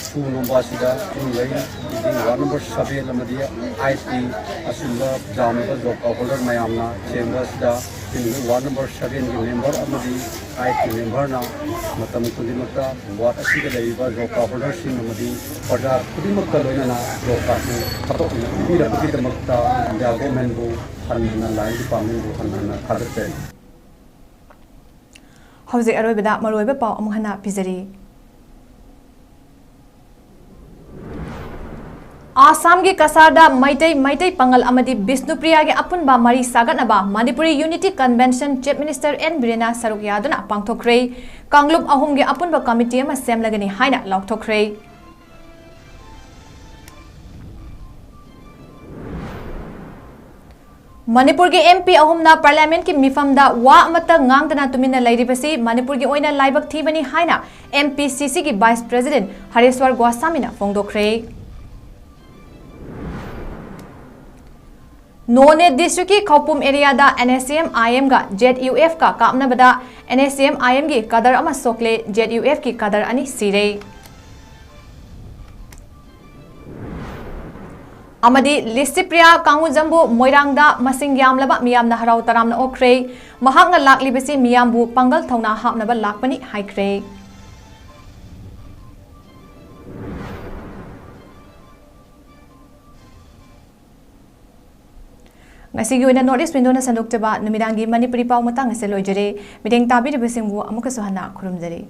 ꯁꯨ ꯅꯣꯝꯕ ꯑꯁꯤꯗ ꯇꯤꯅꯨꯡꯒꯩ ꯇꯤꯗꯤꯝ ꯋꯥꯔꯗ ꯅꯝꯕꯔ ꯁꯚꯦꯟ ꯑꯃꯗꯤ ꯑꯥꯏꯠꯀꯤ ꯑꯁꯨꯝꯕ ꯌꯥꯝꯂꯕ ꯖꯣꯕ ꯀꯥꯔꯗ ꯍꯣꯜꯗꯔ ꯃꯌꯥꯝꯅ ꯁꯦꯝꯕ ꯑꯁꯤꯗ ꯇꯤꯅꯨꯡꯒꯩ ꯋꯥꯔꯗ ꯅꯝꯕꯔ ꯁꯚꯦꯟꯒꯤ ꯃꯦꯝꯕꯔ ꯑꯃꯗꯤ ꯑꯥꯏꯠꯀꯤ ꯃꯦꯝꯕꯔꯅ ꯃꯇꯝ ꯈꯨꯗꯤꯡꯃꯛꯇ ꯋꯥꯔꯗ ꯑꯁꯤꯗ ꯂꯩꯔꯤꯕ ꯖꯣꯕ ꯀꯥꯔꯗ ꯍꯣꯜꯗꯔꯁꯤꯡ ꯑꯃꯗꯤ ꯄ꯭ꯔꯖꯥ ꯈꯨꯗꯤꯡꯃꯛꯀ ꯂꯣꯏꯅꯅ ꯖꯣꯕ ꯀꯥꯔꯗꯁꯤꯡ ꯊꯕꯛ ꯑꯣꯏꯅ ꯄꯤꯕꯤꯔꯛꯄꯒꯤꯗꯃꯛꯇ ꯏꯟꯗꯤꯌꯥ ꯒꯣꯔꯃꯦꯟꯕꯨ ꯍꯟꯅ ꯍꯟꯅ ꯂꯥꯏꯟ ꯗꯤꯄꯥꯔꯠꯃꯦꯟꯕꯨ ꯍꯟꯅ ꯍꯟꯅ ꯊꯥꯒꯠꯆꯔꯤ꯫ ꯍꯧꯖꯤꯛ ꯑꯔꯣꯏꯕꯗ ꯃꯔꯨꯑꯣꯏꯕ ꯄꯥꯎ ꯑꯃꯨꯛ ꯍꯟꯅ ꯄꯤꯖꯔꯤ꯫ ꯑꯥꯁꯥꯝꯒꯤ ꯀꯁꯥꯔꯗ ꯃꯩꯇꯩ, ꯃꯩꯇꯩ ꯄꯥꯉꯜ ꯑꯃꯗꯤ ꯕꯤꯁꯅꯨꯄ꯭ꯔꯤꯌꯥꯒꯤ ꯑꯄꯨꯟꯕ ꯃꯔꯤ ꯁꯥꯒꯠꯅꯕ Manipuri unity convention chief minister N ꯕꯤꯔꯦꯟꯅ ꯁꯔꯨꯛ ꯌꯥꯗꯨꯅ ꯄꯥꯡꯊꯣꯛꯈ꯭ꯔꯦ꯫ ꯀꯥꯡꯂꯨꯞ ꯑꯍꯨꯝꯒꯤ ꯑꯄꯨꯟꯕ ꯀꯃꯤꯇꯤ ꯑꯃ ꯁꯦꯝꯂꯒꯅꯤ ꯍꯥꯏꯅ ꯂꯥꯎꯊꯣꯛꯈ꯭ꯔꯦ꯫ ꯃꯅꯤꯄꯨꯔꯒꯤ ꯑꯦꯝ ꯄꯤ ꯑꯍꯨꯝꯅ ꯄꯥꯔꯂꯤꯌꯥꯃꯦꯟꯠꯀꯤ ꯃꯤꯐꯝꯗ ꯋꯥ ꯑꯃꯠꯇ ꯉꯥꯡꯗꯅ ꯇꯨꯃꯤꯟꯅ ꯂꯩꯔꯤꯕꯁꯤ ꯃꯅꯤꯄꯨꯔꯒꯤ ꯑꯣꯏꯅ ꯂꯥꯏꯕꯛ ꯊꯤꯕꯅꯤ ꯍꯥꯏꯅ ꯑꯦꯝ ꯄꯤ ꯁꯤ ꯁꯤꯒꯤ ꯚꯥꯏꯁ ꯄ꯭ꯔꯦꯁꯤꯗꯦꯟꯠ ꯍꯔꯦꯁ꯭ꯋꯔ ꯒꯣꯁꯥꯃꯤꯅ ꯐꯣꯡꯗꯣꯛꯈ꯭ꯔꯦ꯫ ꯅꯣꯅꯦ ꯗꯤꯁꯇ꯭ꯔꯤꯛꯀꯤ ꯈꯧꯄꯨꯝ ꯑꯦꯔꯤꯌꯥꯗ N S C M I ꯑꯦꯝꯒ ꯖꯦꯠ ꯌꯨ ꯑꯦꯐꯀ ꯀꯥꯞꯅꯕꯗ ꯑꯦꯟ ꯑꯦꯁ ꯁꯤ ꯑꯦꯝ ꯑꯥꯏ ꯑꯦꯝꯒꯤ ꯀꯥꯗꯔ ꯑꯃ ꯁꯣꯛꯂꯦ, ꯖꯦꯠ ꯌꯨ ꯑꯦꯐꯀꯤ ꯀꯥꯗꯔ ꯑꯅꯤ ꯁꯤꯔꯦ꯫ ꯑꯃꯗꯤ ꯂꯤꯁꯤꯄ꯭ꯔꯤꯌꯥ ꯀꯥꯡꯉꯨꯖꯝꯕꯨ ꯃꯣꯏꯔꯥꯡꯗ ꯃꯁꯤꯡ ꯌꯥꯝꯂꯕ ꯃꯤꯌꯥꯝꯅ ꯍꯔꯥꯎ ꯇꯔꯥꯝꯅ ꯑꯣꯛꯈ꯭ꯔꯦ꯫ ꯃꯍꯥꯛꯅ ꯂꯥꯛꯂꯤꯕꯁꯤ ꯃꯤꯌꯥꯝꯕꯨ ꯄꯥꯡꯒꯜ ꯊꯧꯅꯥ ꯍꯥꯞꯅꯕ ꯂꯥꯛꯄꯅꯤ ꯍꯥꯏꯈ꯭ꯔꯦ꯫ ꯉꯁꯤꯒꯤ ꯑꯣꯏꯅ ꯅꯣꯔꯠ ꯏꯁ ꯋꯤꯟꯗꯣꯅ ꯁꯟꯗꯣꯛꯆꯕ ꯅꯨꯃꯤꯗꯥꯡꯒꯤ ꯃꯅꯤꯄꯨꯔꯤ ꯄꯥꯎ ꯃꯇꯥꯡ ꯑꯁꯤ ꯂꯣꯏꯖꯔꯦ꯫ ꯃꯤꯠꯌꯦꯡ ꯇꯥꯕꯤꯔꯤꯕꯁꯤꯡꯕꯨ ꯑꯃꯨꯛꯀꯁꯨ ꯍꯟꯅ ꯈꯨꯔꯨꯝꯖꯔꯤ꯫